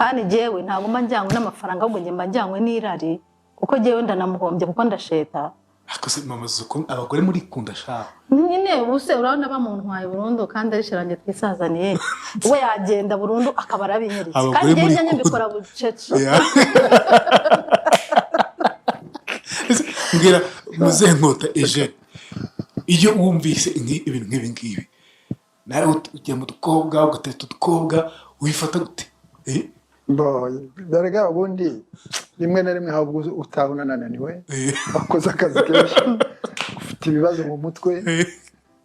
Kandi jyewe ntabwo mba njyanywe n'amafaranga, ahubwo njye mba njyanywe n'irari, kuko jyewe ndanamuhombye kuko ndasheta. Ariko se mama Zuzu, abagore murikunda sha. Nyine ubuse urabona bamuntwaye burundu kandi ari chéri wanjye twisazaniye, we yagenda burundu akaba arabinyeretse. Abagore Kandi njyewe muri ibyanjye kunda. mbikora bucece. Yeah. Ese, mbwira muzehe Nkota Eugene, iyo wumvise ibintu nk'ibi ngibi, nawe ujya mu dukobwa ugateta udukobwa, wifata gute? Eh? Bo, erega ubundi rimwe na rimwe habwo utaha unananiwe, wakoze akazi kenshi, ufite ibibazo mu mutwe,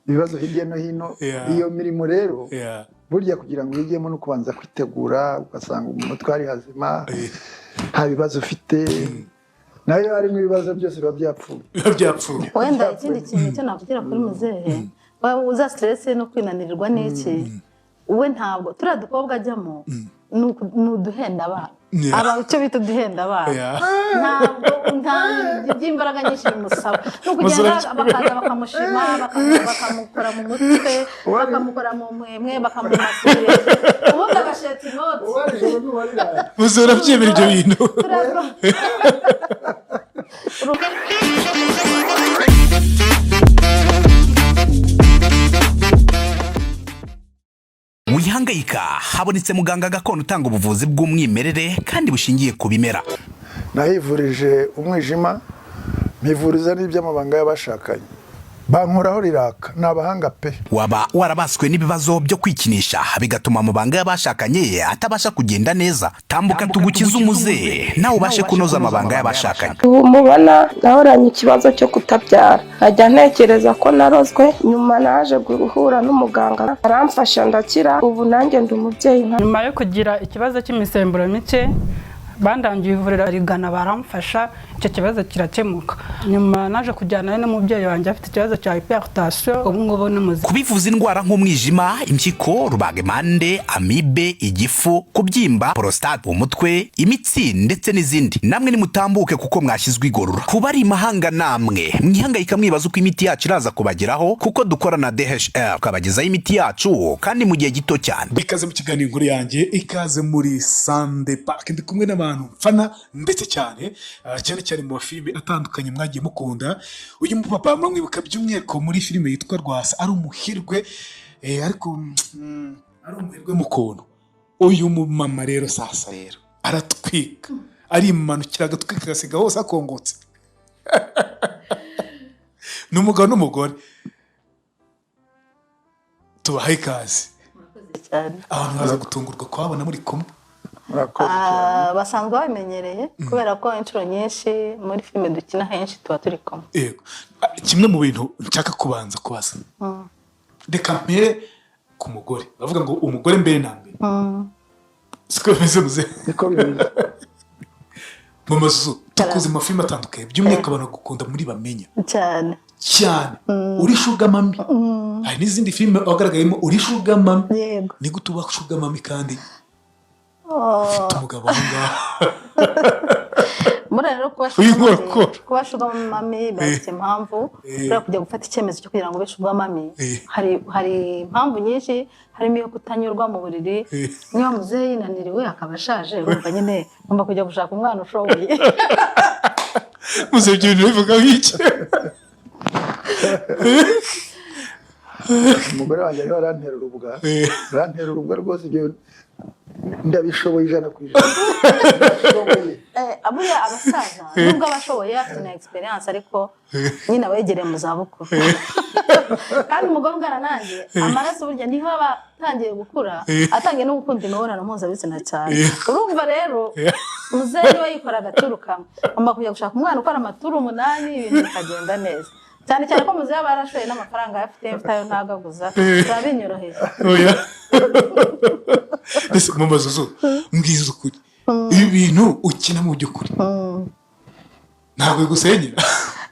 ibibazo hirya no hino. Iyo mirimo rero, burya kugira ngo uyijyemo no kubanza kwitegura, ugasanga mu mutwe hari hazima, nta bibazo ufite. Nayo harimo ibibazo, byose biba byapfuye. Biba byapfuye. Wenda ikindi kintu cyo navugira kuri muzehe, waba uza stress no kwinanirirwa n'iki, we ntabwo turiya dukobwa ajyamo ni uduhenda abana. Aba icyo bita uduhenda abana. Ntabwo nta bintu by'imbaraga nyinshi bimusaba, ni ukugenda bakaza bakamushima, bakamukora mu mutwe, bakamukora mu mwemwe, bakamumasura, ubundi agasheta inoti. Uwarijoro n'uwariraye. Muzehe, urabyemera ibyo bintu? Wihangayika, habonetse muganga gakondo utanga ubuvuzi bw'umwimerere kandi bushingiye ku bimera. Nahivurije umwijima, mpivuriza n'iby'amabanga y'abashakanye, bankoraho riraka, ni abahanga pe. Waba warabaswe n'ibibazo byo kwikinisha bigatuma amabanga y'abashakanye atabasha kugenda neza? Tambuka tugukize umuze, nawe ubashe kunoza amabanga y'abashakanye. Ubu mubona nahoranye ikibazo cyo kutabyara, nkajya ntekereza ko narozwe. Nyuma naje guhura n'umuganga aramfasha ndakira, ubu nanjye ndi umubyeyi nka Nyuma yo kugira ikibazo cy'imisemburo mike, bandangiye ivuriro rigana, baramfasha, icyo kibazo kirakemuka. Nyuma naje kujyana n'umubyeyi wanjye afite ikibazo cya hypertension, ubu ngubu ni muzima. Kubivuza indwara nk'umwijima, impyiko, rubagimpande, amibe, igifu, kubyimba prostate, umutwe, imitsi ndetse n'izindi, namwe nimutambuke kuko mwashyizwe igorora. Kuba ari imahanga, namwe mwihangayika mwibaza uko imiti yacu iraza kubageraho, kuko dukora na DHL tukabagezaho imiti yacu kandi mu gihe gito cyane. Ikaze mu kiganiro Inkuru Yanjye, ikaze muri Sunday Park. Ndi kumwe n'abantu mfana ndetse cyane, cyane cyane mu mafilime atandukanye mwagiye mukunda. Uyu mupapa muramwibuka by'umwihariko muri filime yitwa Rwasa, ari umuhirwe, ariko ari umuhirwe mu kuntu. Uyu mumama rero sasa rero aratwika, arimanukira agatwika, agasiga hose akongotse. Ni umugabo n'umugore, tubahaye ikaze. Cyane. Abantu baza gutungurwa kuhabona muri kumwe. Murakoze cyane. Ah, basanzwe babimenyereye kubera ko inshuro nyinshi muri filime dukina henshi tuba turi kumwe. Yego. Ah, kimwe mu bintu nshaka kubanza kubaza, reka mpere ku mugore. Bavuga ngo umugore mbere na mbere, siko bimeze muze? Niko bimeze. Mu mazu tukuze mu mafilime atandukanye, by'umwihariko abantu bagukunda muri Bamenya. Cyane. Cyane, uri sugar mummy. Hari n'izindi filime wagaragayemo uri sugar mummy. Yego. Ni gute uba sugar mummy kandi ufite umugabo aho ngaho? Buriya rero kuba Uyu sugar mummy, nkorakora. kuba sugar mummy bafite impamvu. Buriya kujya gufata icyemezo cyo kugira ngo ube sugar mummy, hari impamvu nyinshi, harimo iyo kutanyurwa mu buriri. Niba muzehe yinaniriwe akaba ashaje, urumva nyine ngomba kujya gushaka umwana ushoboye. Muze, ibyo bintu bivuga nk'iki? Umugore wanjye ariho arantera urubwa, arantera urubwa rwose. Ibyo ndabishoboye 100%, ndabishoboye. Buriya abasaza nubwo aba ashoboye, afite na experience, ariko nyine aba yegereye mu zabukuru, kandi umugore ungana nanjye, amaraso burya niho aba atangiye gukura, atangiye no gukunda imibonano mpuzabitsina cyane. Urumva rero muzehe niwe yikora agaturu kamwe, ngomba kujya gushaka umwana ukora amaturu 8, ibintu bikagenda neza cyane cyane ko muzehe aba yarashoye n'amafaranga ayafite, mfite ayo ntagaguza, biba binyoroheye. Oya. Ese mama Zuzu, mbwiza ukuri, ibi bintu ukina mu by'ukuri ntabwo bigusenyera?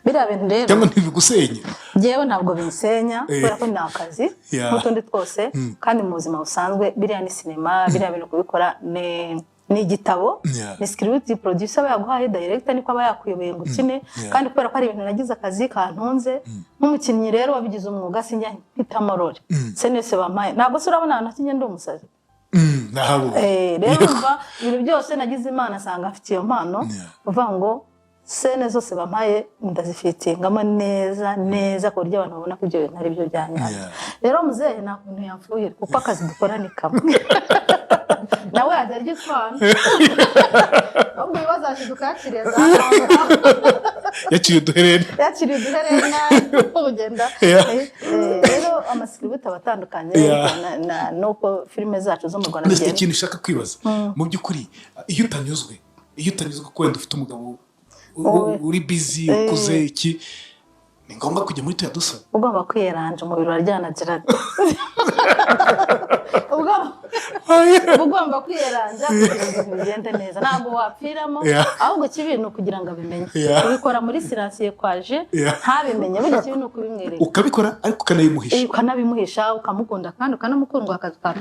Biriya bintu rero Cyangwa ntibigusenyera? Njyewe ntabwo binsenya, kubera ko ni akazi nk'utundi twose, kandi mu buzima busanzwe biriya ni sinema. Biriya bintu kubikora ni igitabo, ni script producer aba yaguhaye, director niko aba yakuyobeye ngo ukine. Kandi kubera ko ari ibintu nagize akazi kantunze nk'umukinnyi rero wabigize umwuga, sinjya mpitamo role scène yose bampaye. Ntabwo se urabona ahantu nakinye ndi umusazi? Nahabonye. Rero umva, ibintu byose nagize Imana asanga afite iyo mpano. Uvuga ngo scène zose bampaye ndazifitingamo neza neza, ku buryo abantu babona ko ibyo bintu ari byo bya nyabyo. Rero muzehe nta kuntu yamfuhira, kuko akazi dukora ni kamwe, nawe yajya arya utwana, ahubwo ibibazo yashiduka yakiriye za Yakiriye uduherena. Yakiriye uduherena kugenda. Rero amascript aba atandukanye bitewe n'uko filime zacu zo mu Rwanda Ndetse zigenda. ikintu ushaka kwibaza mu by'ukuri, iyo utanyuzwe ko wenda ufite umugabo Wowe. uri busy, ukuze, iki, ni ngombwa kujya muri tuya dusore? Ugomba kwiyeranja, umubiri uraryana Gerard. Uba ugomba kwiyeranja kugira ngo ibintu bigende neza, ntabwo wapfiramo. Ahubwo ikibi ni ukugira ngo abimenye. Ubikora muri silencieux kwaje, ntabimenye. Burya ikibi ni ukubimwereka. Ukabikora ariko ukanabimuhisha. Ukanabimuhisha, ukamukunda kandi ukanamukundwa, akazi ka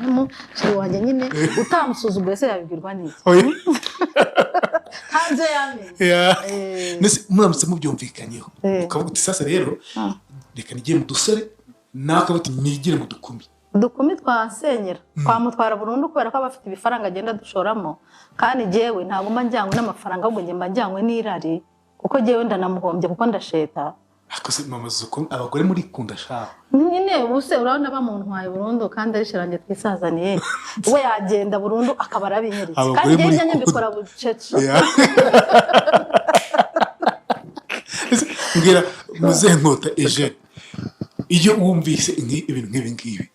chéri wanjye nyine. Utamusuzuguye se yabibwirwa n'iki? Oya. Ntabyo yamenye. Mbese muramutse mubyumvikanyeho, ukavuga uti: "Sasa rero reka nigire mu dusore," nawe akavuga uti: "Nigire mu dukumi." Udukumi twasenyera, twamutwara burundu, kubera ko aba afite ibifaranga agenda dushoramo, kandi jyewe ntabwo mba njyanywe n'amafaranga, ahubwo njye mba njyanywe n'irari, kuko jyewe ndanamuhombye kuko ndasheta. Ariko se mama Zuko, abagore murikunda sha. Nyine ubu se urabona bamuntwaye burundu, kandi ari chéri wanjye twisazaniye, we yagenda burundu akaba arabinyeretse. Abagore Kandi njyewe ibyanjye murikunda. mbikora bucece. Ese mbwira, muzehe Nkota Eugene, iyo wumvise ibintu nk'ibi ngibi,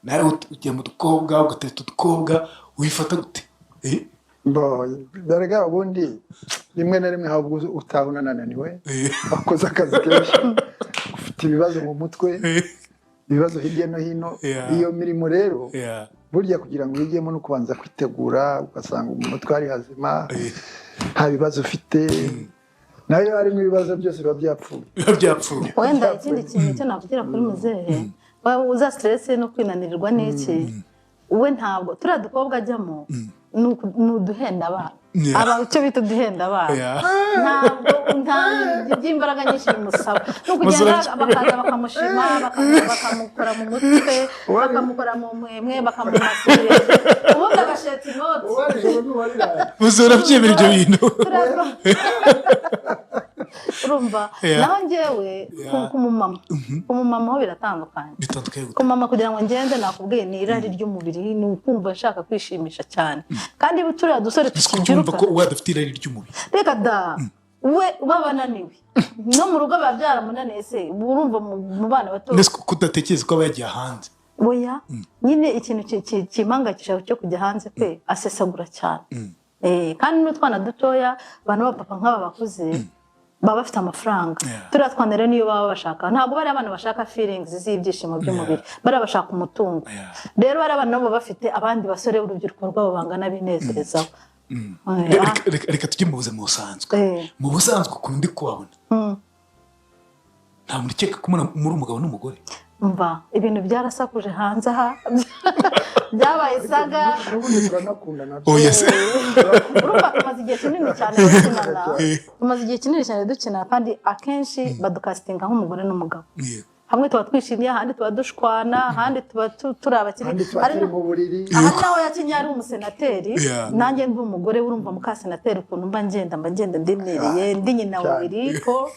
nawe ujya mu dukobwa, ugatereta udukobwa, wifata gute? Bo, erega ubundi rimwe na rimwe habwo utaha unananiwe, wakoze akazi kenshi, ufite ibibazo mu mutwe, ibibazo hirya no hino. Iyo mirimo rero, burya kugira ngo uyijyemo no kubanza kwitegura, ugasanga mu mutwe hari hazima, nta bibazo ufite. Nayo harimo ibibazo, byose biba byapfuye. Biba byapfuye. Wenda ikindi kintu cyo navugira kuri muzehe, waba uza stress no kwinanirirwa n'iki, we ntabwo turiya dukobwa ajyamo ni uduhenda abana. Aba icyo bita uduhenda abana. Ntabwo nta by'imbaraga nyinshi bimusaba, ni ukugenda bakaza bakamushima, bakamukora mu mutwe, bakamukora mu mwemwe, bakamumasura, ubundi agasheta inoti. Uwarije n'uwariraye. Muzehe, urabyemera ibyo bintu? Urumva? Naho njyewe ku mumama ho biratandukanye. Bitandukanye gute? Ku mama, kugira ngo ngende, nakubwiye, ni irari ry'umubiri, ni ukumva nshaka kwishimisha cyane, kandi turiya dusore Ese kubyumva tukibyiruka ko we adafite irari ry'umubiri? Reka da, we baba bananiwe no mu rugo, biba byaramunaniye. Se urumva mu bana bato? Mbese ko kudatekereza ko aba yagiye hanze? Oya nyine, ikintu kimpangayikisha cyo kujya hanze kwe, asesagura cyane. Kandi n'utwana dutoya, abantu b'abapapa nk'aba bakuze baba bafite amafaranga. Turiya twana rero niyo baba bashaka, ntabwo bari abana bashaka feelings z'ibyishimo by'umubiri, bariya bashaka umutungo. Rero bariya abana nabo baba bafite abandi basore b'urubyiruko rwabo bangana binezerezaho. Reka tujye mu buzima busanzwe. Mu busanzwe, ukuntu ndi kubabona, nta muntu ukeka ko muri umugabo n'umugore. Mva, ibintu byarasakuje hanze aha, byabaye saga. N'ubundi turanakundana. Oya se. Urumva, tumaze igihe kinini cyane dukinana, tumaze igihe kinini cyane dukina, kandi akenshi badukasitinga nk'umugore n'umugabo. Hamwe tuba twishimye, ahandi tuba dushwana, ahandi tuba turi abakire. Ahandi tuba Hari turi mu buriri. Aha nawe yakinnye ari umusenateri, Yeah. nanjye ndi umugore. Urumva mukasenateri ukuntu mba ngenda ndimereye, ndi nyina babiri ko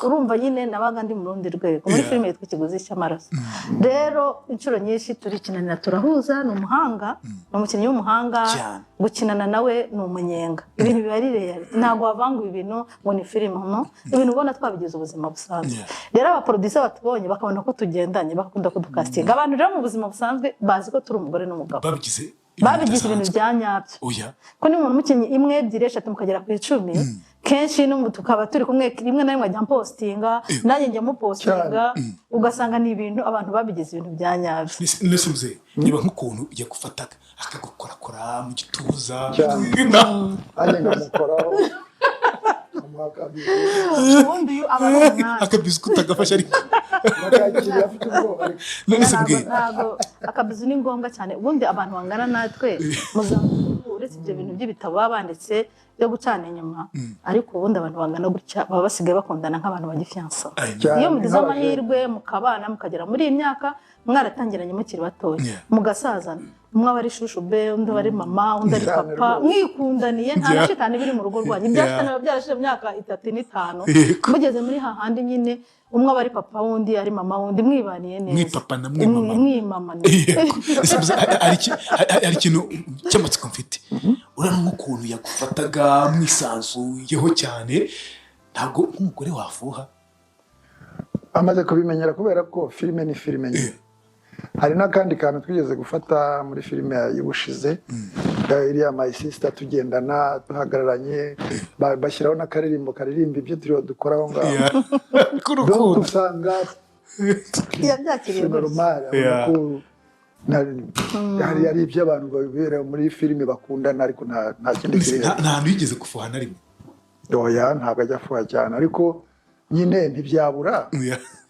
urumva nyine nabaga ndi mu rundi rwego muri filime yitwa Ikiguzi cy'Amaraso. Rero inshuro nyinshi turikinanira, turahuza, ni umuhanga, ni umukinnyi w'umuhanga. Cyane. Gukinana nawe ni umunyenga, ibintu biba ari reality, ntabwo wavanga ibintu ngo ni filime, no ibintu ubona twabigize ubuzima busanzwe. Rero abaproducer batubonye bakabona ko tugendanye, bakunda kudukasitinga. Abantu rero mu buzima busanzwe bazi ko turi umugore n'umugabo. Babigize ibintu Babigize ibintu bidasanzwe. bya nyabyo. Oya. Ko niba umuntu umukinnyi imwe, ebyiri, eshatu, mukagera ku 10, kenshi tukaba turi kumwe, rimwe na rimwe ajya mpostinga, nanjye njya mupostinga, ugasanga ni ibintu abantu babigize ibintu bya nyabyo. Nese muzehe, niba nk'ukuntu yagufataga akagukorakora mu gituza? Cyane. Nanjye nkamukoraho, nkamuha akabizu. Ubundi uyu aba ari umwami. Akabizu kutagafasha ariko. Nakakiriye afite ubwoba ariko. None se Ntabwo mbwira. Ntabwo akabizu ni ngombwa cyane. Ubundi abantu bangana natwe muzabukuru, uretse ibyo bintu by'ibitabo baba banditse byo gucana inyuma, ariko ubundi abantu bangana gutya baba basigaye bakundana nk'abantu bagifiyansa. Cyane, Iyo mugize nk'abajene. amahirwe mukabana, mukagera muri iyi myaka mwaratangiranye mukiri batoya, mugasazana. Umwe aba ari chouchou be, undi aba ari mama, undi ari Cyane papa, rwose. mwikundaniye, nta na shitani biri mu rugo rwanyu. Ibya shitani biba byarashize mu myaka 3 n'5. Mugeze muri hahandi nyine, umwe aba ari papa w'undi, ari mama w'undi, mwibaniye neza. Mwipapa na mwimama. Mwimama. Yego. Ese gusa hari ikintu cy'amatsiko mfite. Urabona nk'ukuntu yagufataga mwisanzuyeho cyane, ntabwo nk'umugore wafuha? Amaze kubimenyera, kubera ko filime ni filime nyine. Hari n'akandi kantu twigeze gufata muri filime y'ubushize, iriya My Sister, tugendana duhagararanye, bashyiraho n'akaririmbo karirimba ibyo turiho dukora aho ngaho. Donc K'urukundo. usanga Yabyakiriye c'est gutya. normal, abona ko hari ibyo abantu babibera muri filime bakundana, ariko nta kindi kiri. Nta hantu yigeze gufuha na rimwe? Oya, ntabwo ajya afuha cyane, ariko nyine ntibyabura.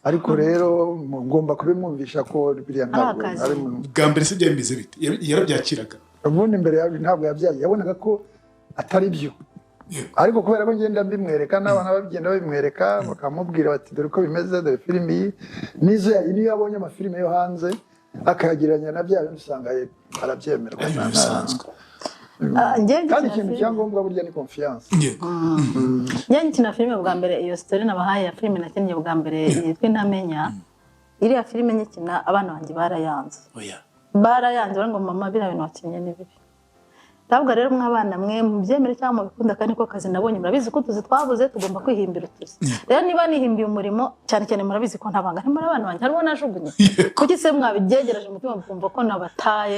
Ariko rero ngomba kubimwumvisha ko biriya ntabwo akazi. ari Bwa mbere se byari bimeze bite? Yarabyakiraga? Ubundi mbere ntabwo yabyaye, yabonaga ko atari byo. Ariko kubera ko ngenda mbimwereka, n'abana bagenda babimwereka, bakamubwira bati: "Dore uko bimeze, dore filimi iyi." N'izo niyo yabonye amafilime yo hanze akayagereranya na bya bindi, usanga arabyemera. Ari ibintu bisanzwe. Ah, njye Kandi ngikina ikintu filime- cyangombwa burya ni confiance. Njye nkina filime bwa mbere, iyo story nabahaye ya filime nakinnye bwa mbere yitwa Intamenya, iriya filime nyikina abana banjye barayanze. Oya. Barayanze, baravuga ngo: "Mama, biriya bintu wakinnye ni bibi." Ndavuga rero: "Mwabana mwe, mubyemere cyangwa mubikunda, kandi niko kazi nabonye. Murabizi ko utuzi twabuze, tugomba kwihimbira utuzi. Rero niba nihimbiye umurimo, cyane cyane murabizi ko ntabanga ntimuri abana banjye, hariho najugunye. Kuki se mwabigerageje umutima mukumva ko nabataye?"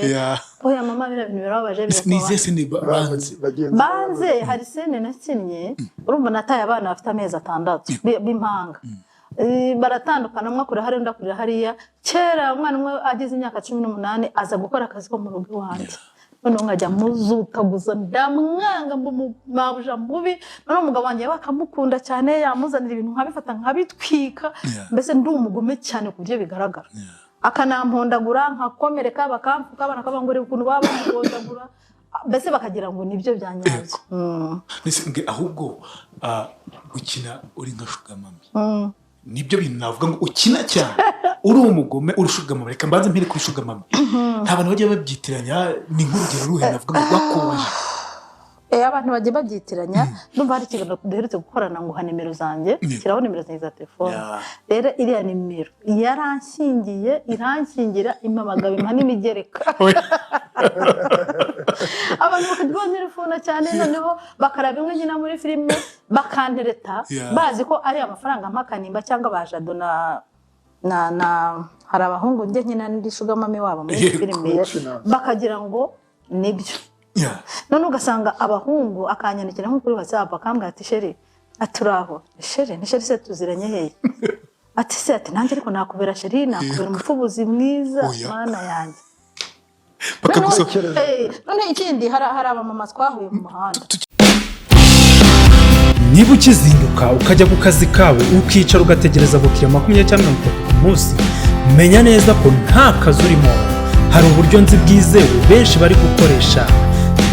"Oya mama, biriya bintu birababaje." Ni Biratuma izihe scene banze? Bagenzi banze, hari scene nakinnye, urumva nataye abana bafite amezi 6 b'impanga. Baratandukana, umwe akurira hariya, undi akurira hariya. Kera umwana umwe ageze imyaka 18 aza gukora akazi ko mu rugo iwanjye, noneho nkajya muzutaguza, ndamwanga, mba mabuja mubi. Noneho umugabo wanjye bakamukunda cyane, yamuzanira ibintu nkabifata nkabitwika. Mbese ndi umugome cyane ku buryo bigaragara, akanampondagura nkakomereka, bakamfuka, abana bakavuga ngo: "Reba ukuntu baba bamuhondagura." Mbese bakagira ngo nibyo bya nyabyo. Mbese ahubwo gukina uri nka sugar mummy, nibyo bintu navuga ngo ukina cyane uri umugome, uri sugar mummy. Reka mbanze mpere kuri sugar mummy. Nta bantu bajya babyitiranya? Ni nk'urugero ruhe navuga ngo rwakubaje? Abantu bagiye babyitiranya. Ndumva hari ikiganiro duherutse gukorana ngo ha nimero zanjye, shyiraho nimero zanjye za telefone. Rero iriya nimero yaranshyingiye, iranshyingira, impa abagabo, impa n'imigereka. Abantu bakajya bantelefona cyane, noneho bakaraba imwe nkina muri filime, bakantereta bazi ko ari amafaranga mpakanimba cyangwa ba Jado na hari abahungu njye nkina n'indi sugar mummy wabo muri filime, Kuba finance. bakagira ngo nibyo. None ugasanga abahungu akanyandikira nko kuri WhatsApp, akambwira ati: "Chérie," ati: "Uraho chérie?" "Ni chérie se tuziranye hehe?" Ati se, ati: "Nanjye ariko nakubera chérie, nakubera umupfubuzi mwiza." Oya. Mana yanjye! Bakagusaba. Noneho ikindi, hari abamama twahuye mu muhanda. Niba ukizinduka ukajya ku kazi kawe, ukicara ugategereza abakiriya 20 cyangwa 30 ku munsi, menya neza ko nta kazi urimo. Hari uburyo nzi bwizewe benshi bari gukoresha.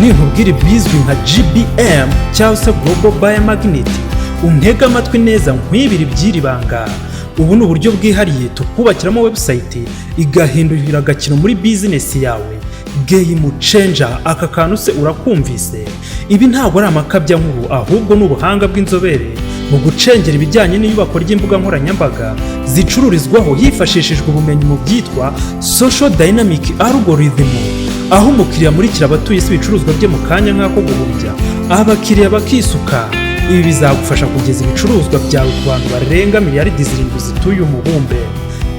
Ninkubwira ibizwi nka GBM cyangwa se Global Buyer Magnet, untege amatwi neza nkwibira iby'iri banga. Ubu ni uburyo bwihariye tukubakiramo website igahindurira agakino muri bizinesi yawe, game changer. Aka kantu se urakumvise? Ibi ntabwo ari amakabyankuru, ahubwo ni ubuhanga bw'inzobere mu gucengera ibijyanye n'iyubakwa ry'imbuga nkoranyambaga zicururizwaho, hifashishijwe ubumenyi mu byitwa social dynamic algorithm, aho umukiriya amurikira abatuye isi ibicuruzwa bye mu kanya nk'ako guhumbya, abakiriya bakisuka. Ibi bizagufasha kugeza ibicuruzwa byawe ku bantu barenga miliyaridi 7 zituye umubumbe,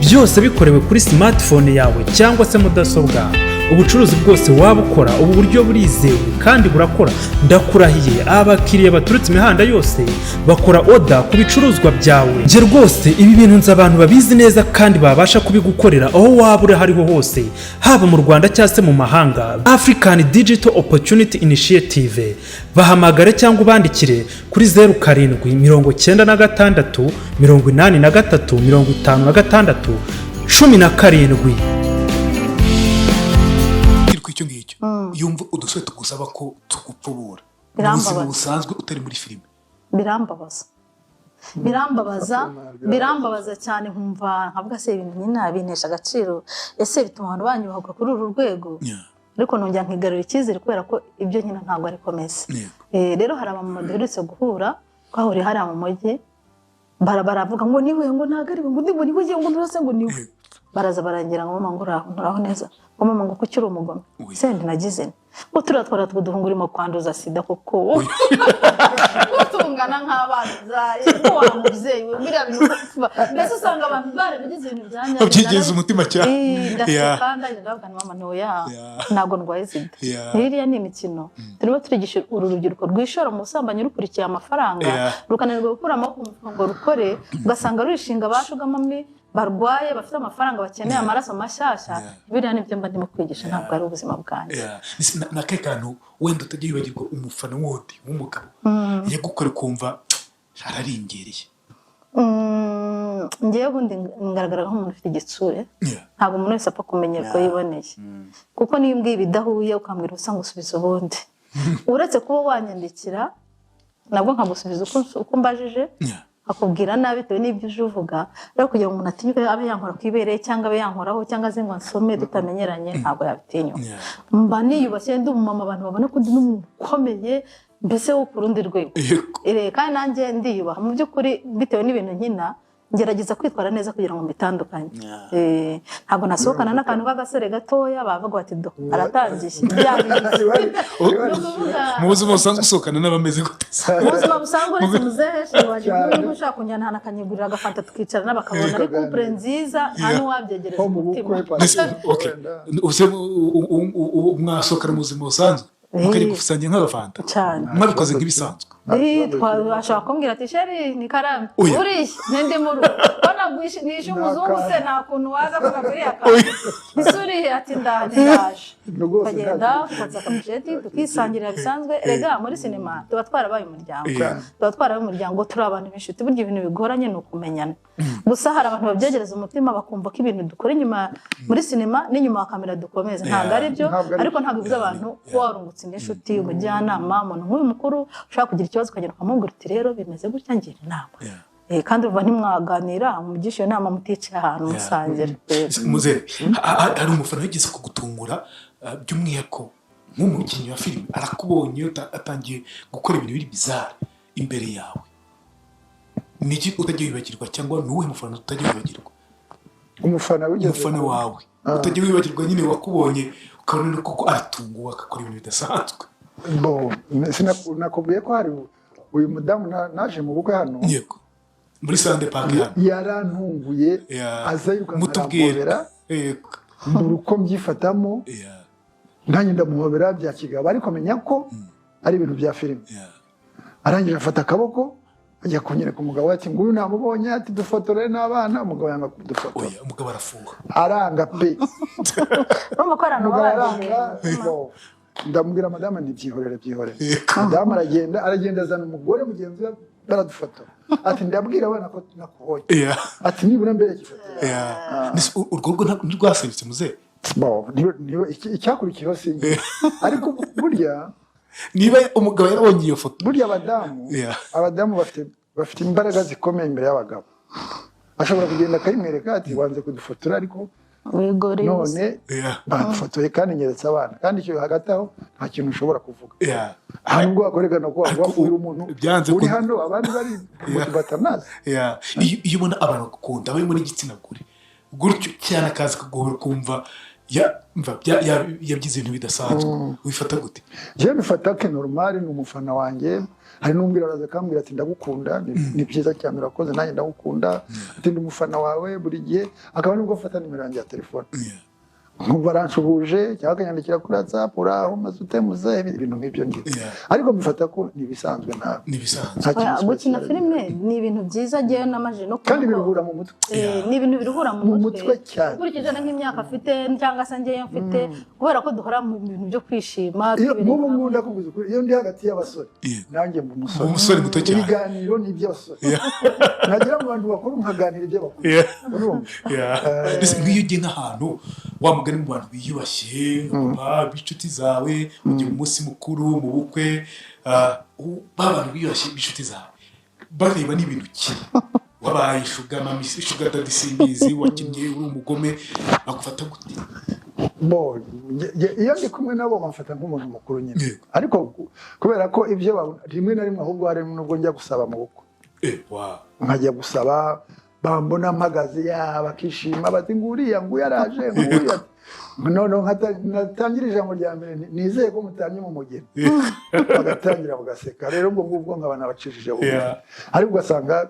byose bikorewe kuri smartphone yawe cyangwa se mudasobwa. Ubucuruzi bwose waba ukora, ubu buryo burizewe kandi burakora, ndakurahiye. Abakiriya baturutse imihanda yose bakora order ku bicuruzwa byawe. Njye rwose ibi bintu nzi abantu babizi neza kandi babasha kubigukorera aho waba uri aho ariho hose, haba mu Rwanda cyangwa se mu mahanga. African Digital Opportunity Initiative, bahamagare cyangwa ubandikire kuri 0796 83 56 17. Kiri ku icyo ngicyo, yumva udusore tugusaba ko tugupfubura mu Birambabaza. buzima busanzwe utari muri filime? Birambabaza, birambabaza, birambabaza cyane. Nkumva nkavuga: "Se ibintu nyine bintesha agaciro? Ese bituma abantu banyubaka kuri uru rwego?" Ariko nongera nkigarurira icyizere kubera ko ibyo nkina ntabwo ariko meze. Rero hari abamama duherutse guhura, twahuriye hariya mu mujyi, baravuga ngo niwe, ngo ntabwo ari we, ngo niwe, niwe, ngo nturase, ngo niwe. Baraza barangira ngo: "Mama," ngo, "uraho, nturaho neza?" Ngo: "Mama," ngo, "kuki uri umugome?" Sendi nagize nti ngo turiya twara tw'uduhungu urimo kwanduza sida, kuko tungana nk'abana zaye, ngo wa mubyeyi we, biriya bintu mbese usanga abantu barabigize ibintu bya nyabyo. Babyegereza umutima cyane. Ndaseka, ndagenda ndavuga nti: "Mama, ntoya, ntabwo ndwaye sida." Iriya ni imikino turimo turigisha uru rubyiruko rwishora mu busambanyi rukurikiye amafaranga, rukananirwa gukura amaboko mu mufuka ngo rukore, ugasanga rurishinga ba sugar mommy barwaye, bafite amafaranga, bakeneye amaraso mashyashya. Biriya nibyo mba ndimo kwigisha, ntabwo ari ubuzima bwanjye. Yeah. Ese na kahe kantu wenda utajya wibagirwa umufana wundi w'umugabo yagukora ukumva ararengereye? Njyewe ubundi ngaragara nk'umuntu ufite igitsure. Ntabwo umuntu wese apfa kumenyera uko yiboneye, kuko niyo umbwiye ibidahuye, ukambwira ubusa ngo usubiza ubundi, uretse kuba wanyandikira nabwo nkagusubiza uko mbajije, akubwira nabi bitewe n'ibyo uje uvuga. Rero kugira ngo umuntu atinyuke abe yankora ku ibere cyangwa abe yankoraho cyangwa aze ngo ansome tutamenyeranye, ntabwo yabitinyuka. Mba niyubashye, ndi umumama, abantu babona ko ndi n'umuntu ukomeye, mbese wo ku rundi rwego. Kandi nanjye ndiyubaha mu by'ukuri, bitewe n'ibintu nkina, ngerageza kwitwara neza kugira ngo mbitandukanye. Ntabwo nasohokana n'akantu k'agasore gatoya, bavuga bati: "Do aratangiye bya bindi." Ni ukuvuga Mu buzima busanzwe usohokana n'abameze gute se? Mu buzima busanzwe, uretse muzehe sheri wanjye, Cyane. nk'uyu ushaka kunjyana ahantu akanyigurira agafanta, tukicarana, bakabona ari couple nziza, nta n'uwabyegereza Nko mu umutima. bukwe. Mbese, okay. Use mwasohokana mu buzima busanzwe mukajya gusangira nk'agafanta? Cyane. Mwabikoze nk'ibisanzwe? Ashobora kumbwira ati: "Chéri, ni karame." Oya. "Uriya ninde mu rugo ko nishe umuzungu se, nta kuntu waza kuva kuri aka ese uriya?" Ati: "Ndaje, ndaje." Rwose. Tukagenda tukotsa akabusheti, tukisangirira bisanzwe. Rega muri sinema tuba twarabaye umuryango, tuba twarabaye umuryango, turi abantu b'inshuti. Burya ibintu bigoranye ni ukumenyana gusa. Hari abantu babyegereza umutima, bakumva ko ibintu dukora inyuma muri sinema n'inyuma ya kamera dukomeza. Ntabwo ari byo. Ntabwo ari Ariko ntabwo bibuza abantu kuba warungutse indi nshuti, umujyanama, umuntu nk'uyu mukuru ushobora kugira ikibazo, ukagenda ukamubwira uti: "Rero bimeze gutya, ngira inama." Kandi uva ntimwaganira, mugisha iyo nama muticaye ahantu musangira. Muze hari umufana wigeze kugutungura, by'umwihariko nk'umukinnyi wa filime, arakubonye atangiye gukora ibintu biri bizarre imbere yawe, ni iki utajya wibagirwa, cyangwa ni uwuhe mufana utajya wibagirwa? Umufana wigeze Umufana wawe utajya wibagirwa nyine, wakubonye ukabona koko aratunguwe, agakora ibintu bidasanzwe. Bo, nakubwiye ko hari uyu mudamu naje mu bukwe hano. Yego, muri Sunday Park hano. Yarantunguye, aza yirukanka, Mutubwire. arampobera, mbura uko mbyifatamo. Nanjye ndamuhobera bya kigabo, ariko menya ko ari ibintu bya filime. Arangije afata akaboko ajya kunyereka umugabo we, ati: "Nguyu namubonye," ati: "Dufotore n'abana." Umugabo yanga kudufotora. Oya, umugabo arafunga. Aranga pe. Urumva ko hari abantu Umugabo baba aranga. Bo, ndamubwira madamu nti: "Byihorere, byihorere." Madamu aragenda, aragenda azana umugore mugenzi we, baradufotora, ati: "Ndabwira abana ko nakubonye," ati: "Nibura mbere ifoto yawe." Mbese urwo rugo ntirwasenyutse, muzehe? Bo, icyakurikiyeho sinzi, ariko burya Niba umugabo yarabonye iyo foto. Burya abadamu abadamu bafite imbaraga zikomeye imbere y'abagabo. Ashobora kugenda akayimwereka ati: "Wanze kudufotora, ariko wigoreye ubusa. None badufotoye kandi nyeretse abana." Kandi icyo hagati aho nta kintu ushobora kuvuga. Nta nubwo wakwerekana ko Ariko wafuhira umuntu byanze uri hano, abandi bari batanazi. Yeah. Iyo ubona abantu bagukunda, barimo n'igitsina gore gutyo cyane, akaza kuguhora, ukumva yagize ibintu bidasanzwe, wifata gute? Njyewe bifata ke normal, ni umufana wanjye. Hari n'umbwira, araza akambwira ati: "Ndagukunda." Ni byiza cyane, urakoze, nanjye ndagukunda. Ati: "Ndi umufana wawe buri gihe." Akaba nubwo afata nimero yanjye ya telefone, nkumva aranshuhuje, cyangwa akanyandikira kuri WhatsApp: "Uraho, maze ute muzehe?" Ibintu nk'ibyo ngibyo. Ariko mbifata ko ni ibisanzwe, nta Ni ibisanzwe. nta kintu Oya, gukina special. filime ni ibintu byiza, njyewe namaze no Kandi kubona ko biruhura mu mutwe. Ni ibintu biruhura mu Mu mutwe. mutwe cyane. Ukurikije nk'imyaka afite cyangwa se njyewe mfite, kubera ko duhora mu bintu byo kwishima, Iyo twibereye nk'ubu hamwe. Nkunda kuvuza ukuri, iyo ndi hagati y'abasore, nanjye mba umusore. Umusore muto cyane. Ibiganiro ni iby'abasore, nagera mu bantu bakuru nkaganira iby'abakuru. Urumva? Yeah. Mbese nk'iyo ugiye nk'ahantu, wa mugani, mu bantu biyubashye, papa b'inshuti zawe, ugiye mu munsi mukuru, mu bukwe, ba bantu biyubashye b'inshuti zawe bareba n'ibintu ukina. Wabaye sugar mummy, sugar daddy, simbizi, wakinnye uri umugome, bagufata gute? Bo, iyo ndi kumwe nabo bamfata nk'umuntu mukuru nyine. Ariko kubera ko ibyo babona rimwe na rimwe, ahubwo hari nubwo njya gusaba mu bukwe, nkajya gusaba, bambona mpagaze ya bakishima, bati nguriya nguyu araje, nguriya. Noneho natangira ijambo rya mbere nti, "Nizeye ko mutanye mu mugeni," bagatangira bagaseka. Rero ubwo ngubwo nkaba nabacishije bugufi. Ariko ugasanga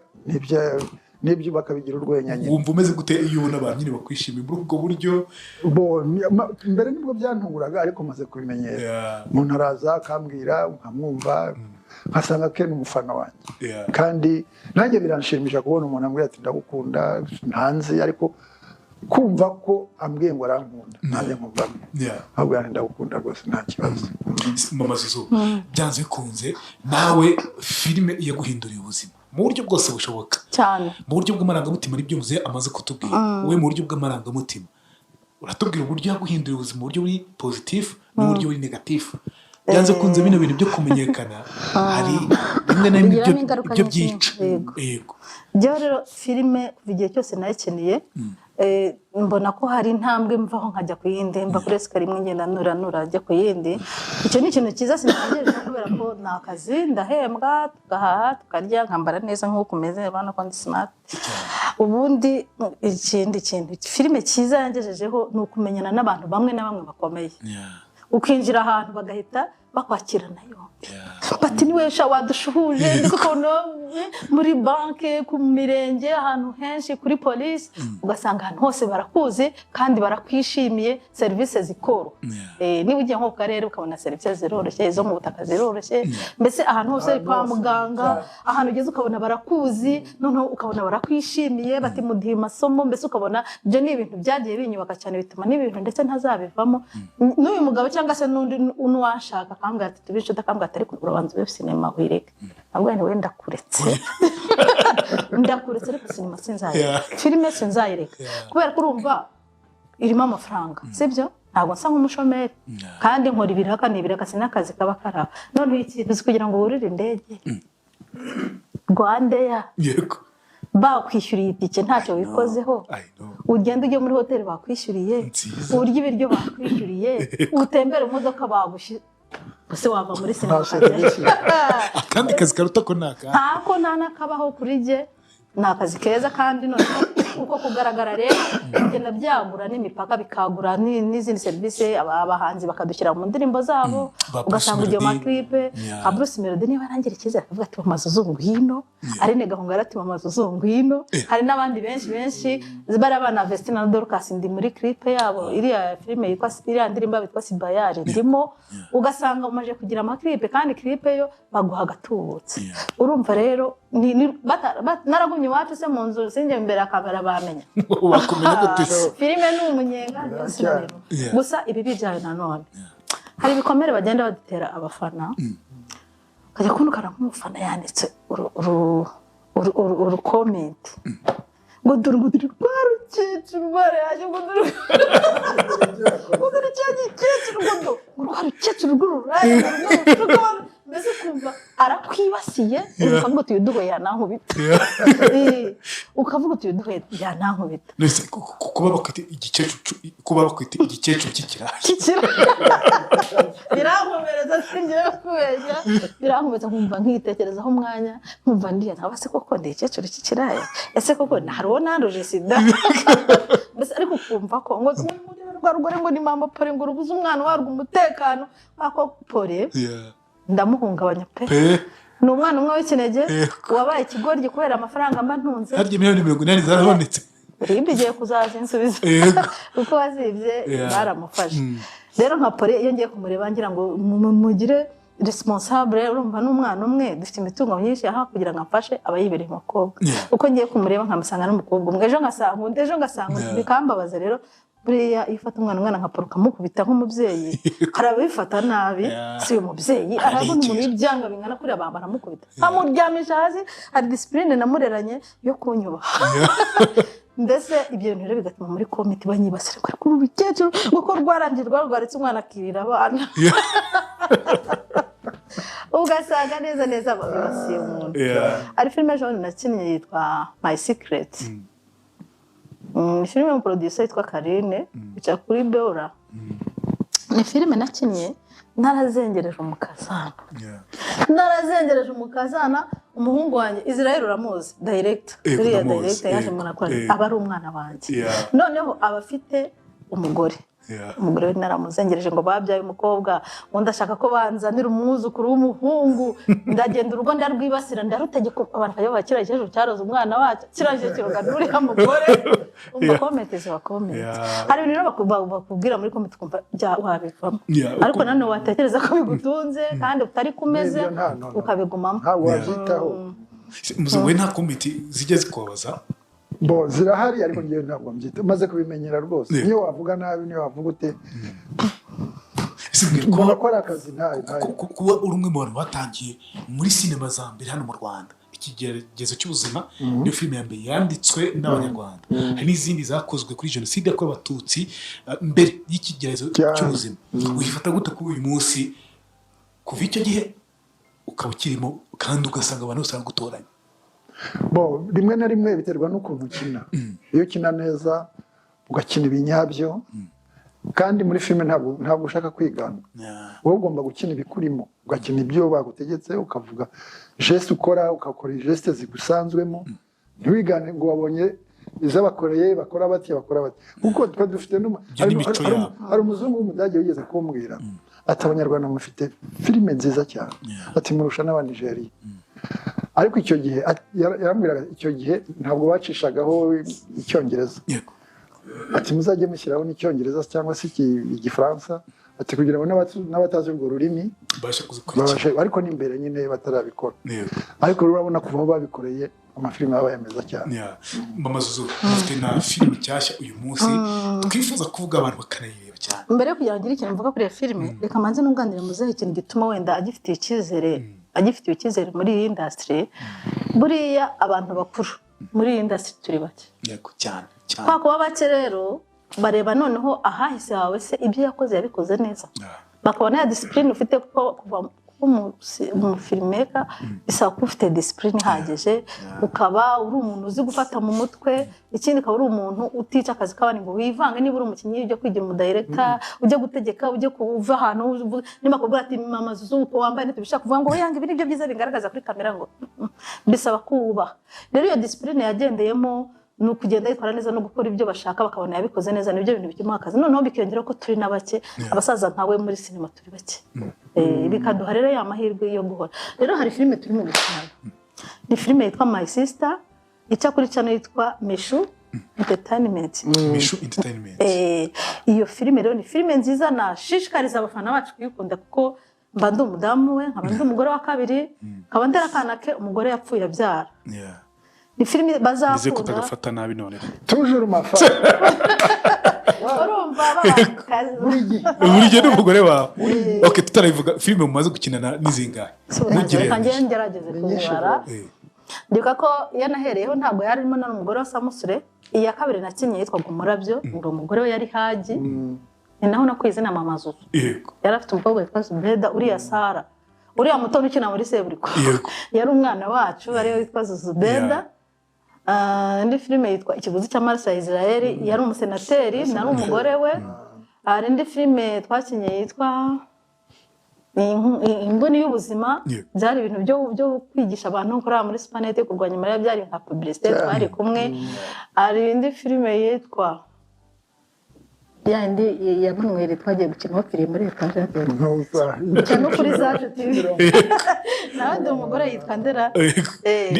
nibyo bakabigira urwenya nyine. Wumva umeze gute iyo ubona abantu nyine bakwishimiye muri ubwo buryo? Bo, mbere nibwo byantunguraga, ariko maze kubimenyera. Umuntu araza akambwira, nkamwumva, nkasanga ke ni umufana wanjye. Kandi nanjye biranshimisha kubona umuntu ambwira ati "Ndagukunda," ntanzi, ariko kumva ko ambwiye ngo arankunda, nanjye nkumva ahubwo nti "Ndagukunda rwose, nta kibazo." Mama Zuzu, byanze bikunze nawe filime yaguhinduriye ubuzima mu buryo bwose bushoboka. Cyane. Mu buryo bw'amarangamutima, nibyo muzehe amaze kutubwira. Wowe mu buryo bw'amarangamutima uratubwira uburyo yaguhinduriye ubuzima mu buryo buri positif n'uburyo buri négatif. Byanze kunze bino bintu byo kumenyekana hari rimwe na rimwe Bigiramo ingaruka ibyo nyinshi, byica. Yego. Yego. Njyewe rero filime kuva igihe cyose nayikiniye, mbona ko hari intambwe mvaho nkajya ku yindi, mva kuri escalier imwe ngenda nura nura njya ku yindi. Icyo ni ikintu cyiza sinategereje, kubera ko ni akazi, ndahembwa, tugahaha, tukarya, nkambara neza nk'uko umeze, urabona ko ndi smart. Ubundi ikindi kintu filime cyiza yangejejeho ni ukumenyana n'abantu bamwe na bamwe bakomeye, ukinjira ahantu bagahita bakwakirana yombi, bati "Niwe sha wadushuhuje." Ndi kubona muri banki, ku mirenge, ahantu henshi, kuri polisi, ugasanga ahantu hose barakuzi kandi barakwishimiye, serivisi zikoroha. Niba ugiye nko ku karere ukabona serivisi ziroroshye, izo mu butaka ziroroshye, mbese ahantu hose, Ahantu kwa hose, muganga, cyane. ahantu ugeze ukabona barakuzi, noneho ukabona barakwishimiye, bati "Muduhe amasomo." Mbese ukabona ibyo ni ibintu byagiye binyubaka cyane, bituma n'ibintu ndetse ntazabivamo n'uyu mugabo cyangwa se n'undi n'uwashaka akambwira ati "Tube inshuti," akambwira ati "Ariko urabanza ube sinema wireke," ntabwo wenda "Ndakuretse, ndakuretse, ariko sinema sinzayireka." Filime sinzayireka, kubera ko urumva irimo amafaranga, sibyo? Ntabwo nsa nk'umushomeri, kandi nkora ibiraka, ni ibiraka, sinakazi kaba kari aho. Noneho ikintu uzi, kugira ngo wurire indege RwandAir, bakwishyuriye itike ntacyo wikozeho, I know. ugenda ujye muri hoteli bakwishyuriye, Nziza. urya ibiryo bakwishyuriye, utembere mu modoka bagushyi, ese wava muri sinema Nta serivisi. Akandi kazi karuta ko ni aka? Ntako, nta n'akabaho kuri jye. Ni akazi keza, kandi noneho uko kugaragara rero bigenda byagura n'imipaka, bikagura n'izindi serivisi, abahanzi bakadushyira mu ndirimbo zabo, Ba Bruce ugasanga ugiye mu Melody. ma clip. Nka Bruce Melody, niba arangira icyizere akavuga ati "Mama Zuzu ngwino," Aline Gahongayire ati "Mama Zuzu ngwino," hari n'abandi benshi benshi, bariya bana Vestine na Dorcas, ndi muri clip yabo, iriya filime yitwa, iriya ndirimbo yabo yitwa Sibayari ndimo. Ugasanga umaze kugira ama clip, kandi clip yo baguha agatubutse. Urumva rero naragumye iwacu se mu nzu, sinjye imbere ya kamera, bamenya? Wakumenya gute se? Filime ni umunyenga, niyo sinareba. Gusa ibibi byayo nanone, hari ibikomere bagenda badutera abafana, ukajya kubona ukabona nk'umufana yanditse uru comment ngo dore rwa rukecuru rwarayaje, ngo dore cya gikecuru, ngo rwa rukecuru rw'ururaya, ngo mbese ukumva arakwibasiye, ukavuga uti "Uyu duhuye yanankubita." Ukavuga uti "Uyu duhuye yanankubita." Nese kuba bakwita igikecuru cy'ikiraya? Kikira birankomereza, singiye kubeshya, birankomereza, nkumva nkitekerezaho umwanya, nkumva ndiya nkaba se koko ndi igikecuru cy'ikiraya? Ese koko hari uwo nanduje sida? Mbese ariko ukumva ko ngo rwa rugore ngo ni mama pore, ngo rubuze umwana warwo umutekano, ako pore ndamuhungabanya pe. Pe. Ni umwana umwe w'ikinege wabaye ikigoryi kubera amafaranga mba ntunze. Harya miliyoni 80 zarabonetse? RIB igiye kuzazinsubiza, kuko wazibye baramufashe. Rero nka pore, iyo ngiye kumureba ngira ngo mugire responsable, urumva n'umwana umwe, dufite imitungo myinshi, aha kugira ngo amfashe aba yibereye umukobwa. Uko ngiye kumureba nkamusanga n'umukobwa umwe, ejo ngasanga undi, ejo ngasanga undi, bikambabaza. Rero buriya iyo ufata umwana nka pore ukamukubita nk'umubyeyi, hari ababifata nabi. Si uyu mubyeyi arabona umuntu Ararengera. w'ibyanga bingana kuriya, baramukubita, amuryamisha hasi. Hari discipline namureranye yo kunyubaha. Mbese ibyo bintu rero bigatuma muri comment banyibasira ngo ariko uru rukecuru ngo ko rwarangiye rwaretse umwana akirira abana. Ugasanga neza neza bibasiye umuntu. Hari filime ejo bundi nakinnye yitwa My Secret. Ni filime y'umuproducer yitwa Karine, ica kuri Bora. Ni filime nakinnye narazengereje umukazana, narazengereje umukazana. Umuhungu wanjye Israel, uramuzi, director. Yego, uriya ndamuzi. director yaje Yego, mu nakora, aba ari umwana wanjye. Noneho aba afite umugore. Umugore we naramuzengereje ngo babyaye umukobwa, ngo ndashaka ko banzanira umwuzukuru w'umuhungu. Ndagenda, urugo ndarwibasira, ndarutegeka, abantu bakajya bavuga: "Kiriya gikecuru cyaroze umwana wacyo, kiriya gikecuru n'uriya mugore." Umva, comment ziba comment. Hari ibintu rero bakubwira muri comment ukumva wabivamo, ariko nanone watekereza ko bigutunze kandi utari kumeze, N'ibyo no, no. ukabigumamo. Ntabwo wabyitaho. Muze, wowe nta comment zijya zikubabaza? Bo zirahari, ariko ngewe ntabwo mbyita, maze kubimenyera rwose. Niyo wavuga nabi, niyo wavuga ute, Ese mbwira, mbona kuba ko ari akazi, ntayo ntayo. Kuba uri umwe mu bantu batangiye muri sinema za mbere hano mu Rwanda, Ikigeragezo cy'Ubuzima niyo filime ya mbere yanditswe n'Abanyarwanda. Hari n'izindi zakozwe kuri Jenoside yakorewe Abatutsi mbere y'Ikigeragezo cy'Ubuzima. Uyifata gute kuri uyu munsi, kuva icyo gihe ukaba ukirimo kandi ugasanga abantu bose baragutoranya? Bo rimwe na rimwe biterwa n'ukuntu ukina. Iyo ukina neza, ugakina ibinyabyo, kandi muri filime ntabwo ushaka kwigana. Wowe ugomba gukina ibikurimo, ugakina ibyo bagutegetse, ukavuga geste ukora, ugakora geste zigusanzwemo, ntiwigane ngo wabonye iz'abakoreye bakora batya, bakora batya, kuko twe dufite Ibyo ni imico yabo. Hari umuzungu w'Umudage wigeze kumbwira ati: "Abanyarwanda mufite filime nziza cyane," ati: "Murusha n'Abanigeriya." Ariko icyo gihe yarambwiraga, icyo gihe ntabwo bacishagaho Icyongereza. Ati: "Muzajye mushyiraho n'Icyongereza cyangwa se Igifaransa," ati, "kugira ngo n'abatazi urwo rurimi babashe kuzikurikira." Babashe, ariko n'imbere nyine batarabikora. Ariko rero urabona kuva aho babikoreye, amafilime yabaye meza cyane. Yeah. Mama Zuzu, mufite na filime nshyashya uyu munsi twifuza kuvuga, abantu bakanayireba cyane. Mbere yo kugira ngo ngire ikintu mvuga kuri iyo filime, reka manze nunganire muzehe ikintu gituma wenda agifitiye icyizere muri iyi industry. Buriya abantu bakuru muri iyi industry turi bake. Yego, cyane cyane. Kwa kuba bake rero, bareba noneho ahahise hawe, se ibyo yakoze yabikoze neza, bakabona ya discipline ufite, kuko kuva kuba umufilmmaker bisaba kuba ufite discipline ihagije, ukaba uri umuntu uzi gufata mu mutwe. Ikindi, ukaba uri umuntu utica akazi k'abandi ngo wivange. Niba uri umukinnyi, ujye kwigira umudirector, ujye gutegeka, ujye kuva ahantu niba bakubwira ati: "Mama Zuzu, uko wambaye ntitubishaka," kuvuga ngo: "Yanga, ibi nibyo byiza bigaragaza kuri kamera," ngo bisaba kuwubaha. Rero iyo discipline yagendeyemo ni ukugenda yitwara neza no gukora ibyo bashaka, bakabona yabikoze neza, nibyo bintu bikimuha akazi. Noneho bikiyongeraho ko turi na bake, abasaza nkawe muri sinema turi bake. Bikaduha rero ya mahirwe yo guhora. Rero hari filime turimo gukina, ni filime yitwa My Sister, ica kuri channel yitwa Mishu Entertainment. Mishu Entertainment. Iyo filime rero ni filime nziza, nashishikariza abafana bacu kuyikunda, kuko mba ndi umudamu we, nkaba ndi umugore wa kabiri, nkaba ndera akana ke umugore yapfuye abyara. Ni filime Nize bazakunda. kutagafata nabi noneho. Toujours ma femme. Urumva babakazi. Buri gihe. Buri gihe n'umugore wawe. Ok, tutarabivuga, filime mumaze gukinana n'izingahe? Reka njye ngerageze Ni nyinshi. kuzibara. Ndibuka ko iyo nahereyeho ntabwo yarimo n'umugore wa Samusure. Iya kabiri nakinnye yitwaga Umurabyo, ngo umugore we yari Hagi, ni naho nakuye izina Mama Zuzu. Yari afite umukobwa witwa Zubeda, uriya Sara, uriya muto ukina muri Seburiko, yari umwana wacu, ariwe witwa Zubeda. Indi filime yitwa Ikiguzi cy'Amaraso ya Israel, yari umusenateri, nari umugore we. Hari indi filime twakinnye yitwa Imboni y'Ubuzima. Byari ibintu byo kwigisha abantu gukora muri supanete, kurwanya malaria, byari nka publicité, twari kumwe. Hari indi filime yitwa ya indi ya Manuel twagiye gukina bapfiriye muri etaje cyane kuri Zacu TV, nawe ndi umugore, yitwa Ndera.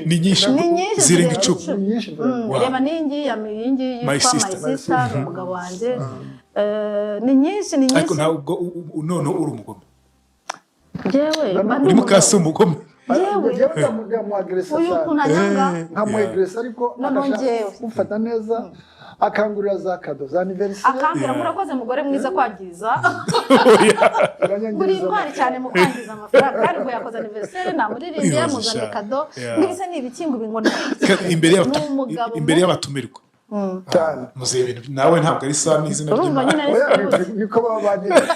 Ni nyinshi. Ni nyinshi. Zirenga zirenga 10. 10. Ni nyinshi. Wow. Reba n'iyi ngiyi iyi ngiyi My yitwa My Sister. Sister, ni umugabo wanjye. Ni nyinshi, ni Ariko nyinshi. ntabwo noneho uri umugome? Njyewe mba ndi Uri mukasi umugabo. umugome. Yewe. Njyewe ndamuagresa Uyu cyane. ukuntu anyanga. Nkamuegresa, ariko Noneho agashaka njyewe. kumfata neza, akangurira za cadeau za anniversaire. Akambwira: "Murakoze mugore mwiza kwangiza, Uranyangiriza. uri intwari cyane mu kwangiza amafaranga." Kandi ngo yakoze anniversaire, namuririmbiye, Ibaze yamuzaniye sha. cadeau. Ngo ibise ni ibiki, ngo ibi ngo Imbere ni umugabo imbere y'abatumirwa. Cyane. Muzehe, ibintu nawe ntabwo ari sawa n'izina Urumva ry'Imana. nyine Oya, ari niko baba bantegetse.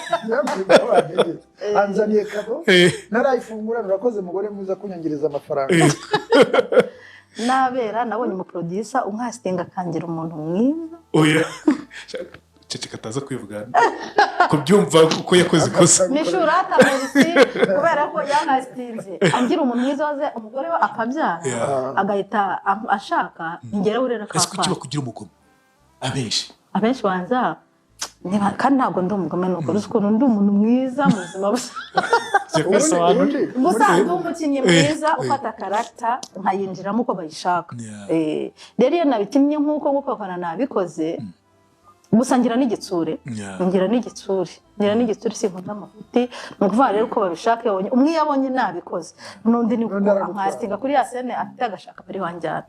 Niko bantegetse. Anzaniye cadeau, ntarayifungura. Urakoze mugore mwiza kunyongereza amafaranga. Nabera nabonye umuproducer uncastinga akangira umuntu mwiza. Oya, ceceka ataza kwivuga kubyumva kuko yakoze ikosa. Mishurata merci, kubera ko yancastinze angira umuntu mwiza, waze umugore we akabyara, agahita ashaka ingera urera Ese kuki kapana. bakugira umugome abenshi? Abenshi banza kandi ntabwo ndi umugome, nuko uzi ukuntu ndi umuntu mwiza mu buzima busanzwe. Jya kwisobanura. Gusa ndi umukinnyi mwiza ufata character nkayinjiramo uko bayishaka. Rero iyo nabikinnye nk'uko bakora nabikoze, gusa ngira n'igitsure. Ngira n'igitsure, sinkunda amafuti. Ni ukuvuga rero uko babishaka, iyo babonye umwe, iyo abonye nabikoze n'undi ni uko N'undi aragutwara. ancastinga kuri ya scène afite, agashaka bari wanjyana.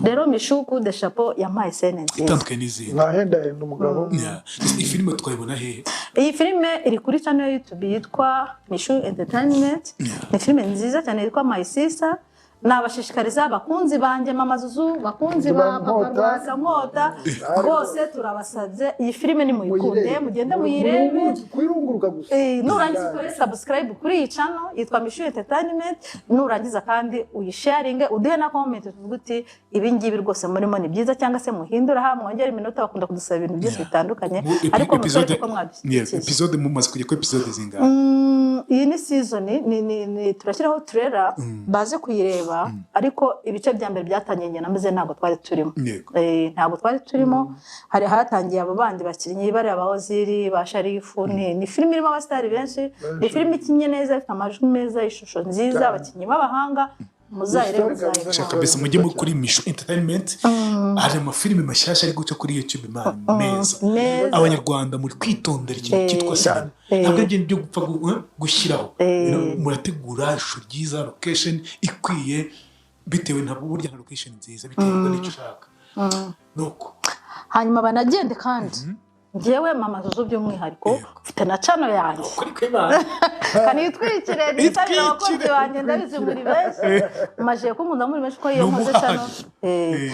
Rero Mishu kude chapeau, yampaye scène nziza. Itandukanye n'izindi. Ntahendahenda umugabo. Yeah. Iyi filime twayibona hehe? Iyi filime iri kuri channel ya YouTube yitwa Mishu Entertainment. Ni filime nziza cyane yitwa My Sister. Nabashishikariza abakunzi banjye, Mama Zuzu, bakunzi ba Papa Nkota. Rwasa Nkota, rwose turabasabye, iyi filime nimuyikunde, Muyirebe. mugende muyirebe. Kuyirunguruka gusa. Nurangiza ukore subscribe kuri iyi channel yitwa Mishu Entertainment, nurangiza kandi uyisharinge, uduhe na comment, tuvuge uti ibi ngibi rwose murimo ni byiza, cyangwa se muhindure aha, mwongere iminota. Bakunda kudusaba ibintu byinshi bitandukanye, ariko mutwereke ko Yes, mwadushyigikiye. Episode mumaze kujya kuri episode zingahe? Iyi ni season ni turashyiraho trailer baze kuyireba, ariko ibice bya mbere byatangiye njye na Muzehe ntabwo twari turimo. Ntabwo twari turimo, hari hatangiye abo bandi bakinnyi bariya ba Oziri, ba Sharifu. Ni filime irimo abasitari benshi, ni filime ikinnye neza, ifite amajwi meza, ishusho nziza, abakinnyi b'abahanga. Muzayirebe, Story muzayirebe. Shaka mbese mujye kuri Mishu Entertainment, hari amafilime mashyashya ari guca kuri YouTube, man, meza. Meza. Abanyarwanda muri kwitondera ikintu cyitwa sinema, ntabwo ari ibintu byo gupfa gushyiraho. Murategura ishusho ryiza, location ikwiye, bitewe, ntabwo burya nka location nziza biterwa n'icyo ushaka nuko. Hanyuma banagende kandi njyewe Mama Zuzu by'umwihariko mfite na channel yanjye. Kuri kw'Imana. Kanitwikire, nisabire abakunzi banjye, ndabizi muri benshi maje kunkunda muri benshi, ko iyo Ni nkoze umuhanyi. channel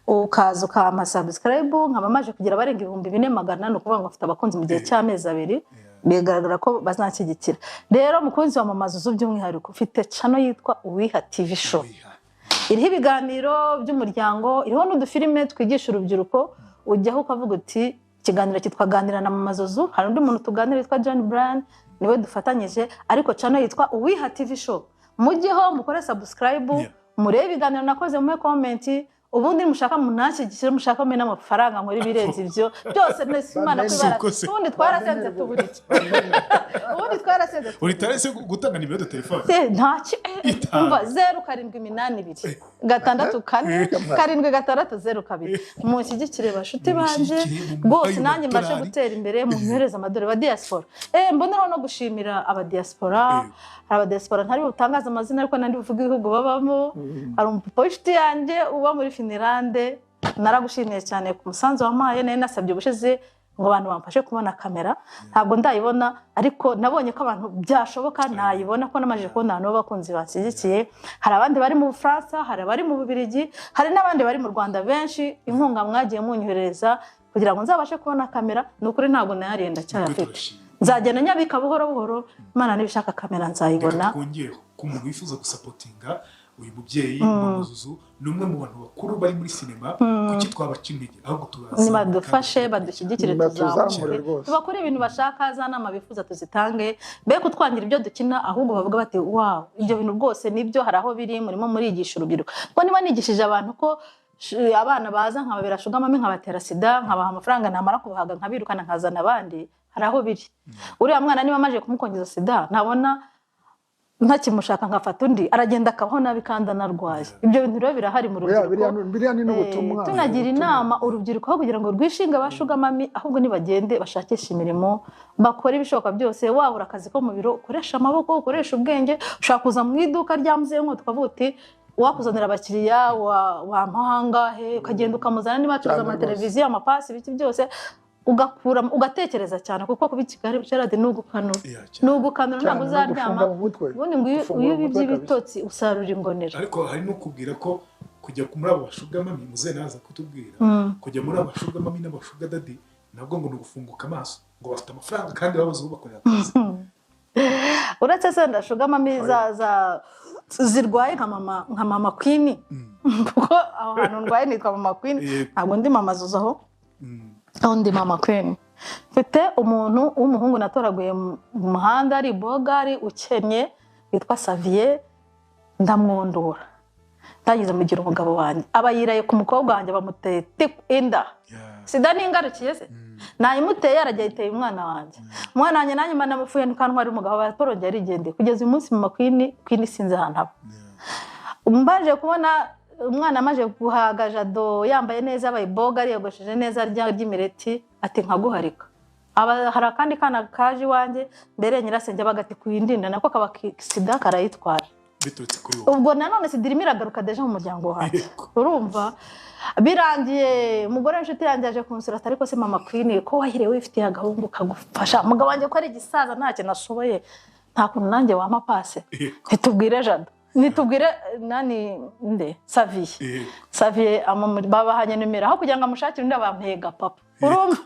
ukaza ukampa subscribe, nkaba maje kugira abarenga 4400, ni ukuvuga ngo mfite abakunzi mu gihe cy'amezi 2, bigaragara ko bazanshyigikira. Rero mukunzi wa Mama Zuzu by'umwihariko, mfite channel yitwa Uwiha TV Show, iriho ibiganiro by'umuryango, iriho n'udufilime twigisha urubyiruko. Ujyaho ukavuga uti ikiganiro cyitwa Ganira na Mama Zuzu, hari undi muntu tuganira witwa John Bryan, niwe dufatanyije, ariko channel yitwa Uwiha TV Show, mujyeho mukore subscribe, murebe ibiganiro nakoze, muhe comment, ubundi mushaka munanshyigikire, mushaka mpe n'amafaranga nkora ibirenze ibyo byose. Nese Imana Bamenye. kwibara. Suko se. Ubundi twarasenze tubura iki? Ubundi twarasenze tubura Uri tare se gutanga nimero de telefone? Se, ntacyo Itanu. Umva, 0782 647 6602. Munshyigikire bashuti banje. Munshyigikire, Rwose mumuhe nanjye mbashe amadolari. gutera imbere, munyohereze amadolari ba diaspora. Mboneraho no gushimira abadiaspora. Hari abadiaspora ntari butangaze amazina, ariko nandi buvuge ibihugu babamo. Hari umupapa w'inshuti yanjye uba muri Finlande, naragushimiye cyane ku musanzu wampaye. Nari nasabye ubushize ngo abantu bamfashe kubona kamera, ntabwo ndayibona, ariko nabonye ko abantu byashoboka nayibona, ko namaze kubona abantu b'abakunzi banshyigikiye. Hari abandi bari mu Bufaransa, hari abari mu Bubiligi, hari n'abandi bari mu Rwanda benshi. Inkunga mwagiye munyohereza kugira ngo nzabashe kubona kamera, ni ukuri ntabwo nayariye, ndacyayafite. Turashima. Nzagenda nyabika buhoro buhoro, Imana nibishaka kamera nzayibona. Reka twongereho ku muntu wifuza gusupportinga uyu mubyeyi Mama Zuzu, ni umwe mu bantu bakuru bari muri sinema, kuki twabaca intege? Ahubwo tubaza. Nibadufashe, badushyigikire, Nibatuzamure tuzamuke, rwose. tubakore ibintu bashaka, za nama bifuza tuzitange, be kutwangira ibyo dukina, ahubwo bavuga bati wow, ibyo bintu rwose nibyo, hari aho biri, murimo murigisha urubyiruko. Kuko niba nigishije abantu ko abana baza nkababera sugar mummy, nkabatera sida, nkabaha amafaranga, namara kubahaga nkabirukana nkazana abandi, hari aho biri. Uriya mwana niba amaze kumukongeza sida, ntabona ntakimushaka nkafata undi, aragenda akabaho nabi kandi anarwaye. Ibyo bintu rero birahari mu Oya, rubyiruko. Biriya ni n'ubutumwa. Tunagira inama urubyiruko, aho kugira ngo rwishinge ba sugar mummy, ahubwo nibagende bashakishe imirimo, bakore ibishoboka byose. Wabura akazi ko mu biro, ukoresha amaboko, ukoresha ubwenge. Ushobora kuza mu iduka rya Muzehe Nkota ukavuga uti wakuzanira abakiriya wampa angahe? Ukagenda ukamuzana, niba acuruza Cyane rwose. amateleviziyo, amapasi, ibiki byose, ugakura ugatekereza cyane, kuko kuba i Kigali, Gerard, ni ugukanura. Yeah, cyane. Ni ugukanura, ntabwo Cyane, no uzaryama. gufunga mu mutwe. Ubundi ngo iyo Gufungura iyo umutwe ubibye kabisa. ibitotsi usarura ingonera. Ariko hari no kubwira ko Kujya muri abo ba sugar mummy, muzehe naza kutubwira, kujya muri abo ba sugar mummy n'aba sugar daddy nabwo ngo ni ugufunguka amaso, ngo bafite amafaranga kandi babuze ubakorera akazi. Uretse se nda sugar mummy za zirwaye nka mama Queen, kuko aho hantu ndwaye nitwa mama Queen. Ntabwo ndi mama Zuzu, aho ndi mama Queen. Mfite umuntu w'umuhungu natoraguye mu muhanda, ari bogari ukennye, witwa Savier. Ndamwondora, ndagize mugira umugabo wanjye, aba yiraye ku mukobwa wanjye, bamuteye inda. Sida ningarukiye se nayimuteye, arajya yiteye umwana wanjye. Umwana wanjye nanjye mba namupfuye ntantwari umugabo, baratorongera arigendeye. Kugeza uyu munsi mama Queen, Queen sinzi ahantu aba. Mbaje kubona umwana amaze guhaga Jado, yambaye neza, yabaye boga, ariyogosheshe neza, arya ry'imireti, ati nkaguharika. Aba hari akandi kana kaje iwanjye mbere nyirasenge, bagati kuyindinda nako kaba sida karayitwara. Biturutse kuri wowe. Ubwo nanone sida irimo iragaruka déjà mu muryango wanjye. Urumva birangiye umugore w'inshuti yanjye yaje kunsura ati: "Ariko se mama Queen, ko wahiriwe wifitiye agahungu kagufasha, umugabo wanjye ko ari igisaza, nta kintu ashoboye, nta kuntu nanjye wampa passe?" Ntitubwire Jado, ntitubwire nani nde, Saviye. Saviye babahanye nimero, aho kugira ngo amushakire undi abampega papa. Urumva?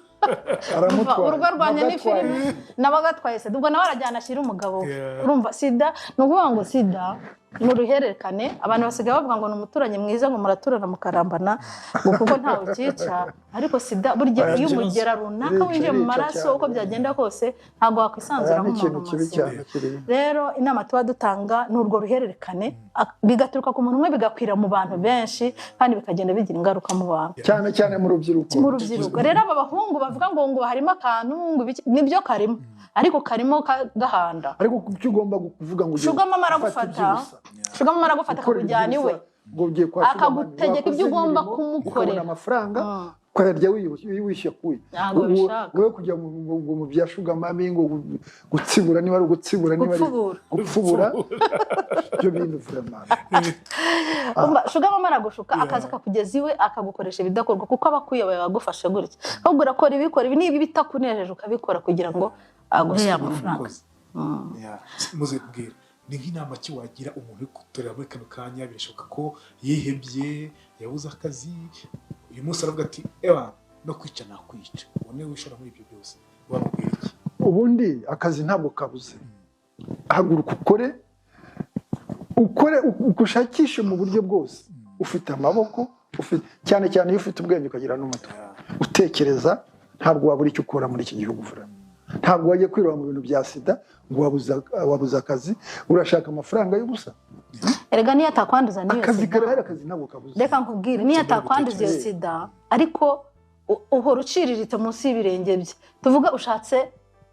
Aramutwaye. Urugo rwanjye ni Nagatwaye. filime, nawe agatwaye sida. Ubwo nawe arajyana ashyira umugabo we. Urumva sida, ni ukuvuga ngo sida ni uruhererekane. Abantu basigaye bavuga ngo ni umuturanyi mwiza, ngo muraturana mukarambana, ngo kuko ntawe ucyica. Ariko sida burya Oya, iyo ikibazo. umugera runaka Irica, winjiye mu irica maraso, cyane. uko byagenda kose ntabwo wakwisanzura Aya ni nk'umuntu ikintu kibi muzima. cyane kiri. Rero inama tuba dutanga ni urwo ruhererekane, bigaturuka ku muntu umwe bigakwira mu bantu benshi, kandi bikagenda bigira ingaruka mu bantu. Cyane cyane mu rubyiruko. Mu rubyiruko. Rero aba bahungu bavuga ngo harimo akantu, ngo ibiki, nibyo karimo, ariko karimo gahanda. Ariko kuki ugomba kuvuga ngo ugiye Sugar mama gufata aragufata. iby'ubusa? Sugar mama aragufata, Gukora akakujyana iwe, iby'ubusa, ngo ugiye kwa sugar mummy, akagutegeka wakoze ibyo ugomba imirimo, kumukorera. ukabona amafaranga ukayarya wishyuye akuye. Ntabwo bishaka. Wowe kujya mu bya sugar mummy, ngo gutsibura, niba ari ugutsibura, niba ari Gupfubura. Gupfubura, ibyo bintu vraiment. Umva, sugar mama aragushuka, akaza akakugeza iwe, akagukoresha ibidakorwa, kuko aba akuyoboye, agufashe gutya, akakubwira: "Kora ibi, kora ibi." Niba bitakunejeje ukabikora kugira ngo aguhe ya mafaranga. Umukozi. Yeah. Muze kubwira, ni nk'inama ki wagira umuntu uri kutureba muri kano kanya? Birashoboka ko yihebye, yabuze akazi, uyu munsi aravuga ati: "Ewa, no kwica nakwica." Ubone wishora muri ibyo byose, wamubwira iki? Ubundi akazi ntabwo kabuze. Haguruka ukore, ukore, ushakishe mu buryo bwose. Ufite amaboko, ufite, cyane cyane iyo ufite ubwenge ukagira n'umutwe utekereza, ntabwo wabura icyo ukora muri iki gihugu vraiment. Ntabwo wajya kwiroha mu bintu bya sida ngo wabuze akazi, urashaka amafaranga y'ubusa. Erega niyo atakwanduza n'iyo Akazi sida, karahari, akazi ntabwo kabuze. Reka nkubwire, niyo atakwanduza iyo sida, ariko uhora uciriritse munsi y'ibirenge bye. Tuvuga ushatse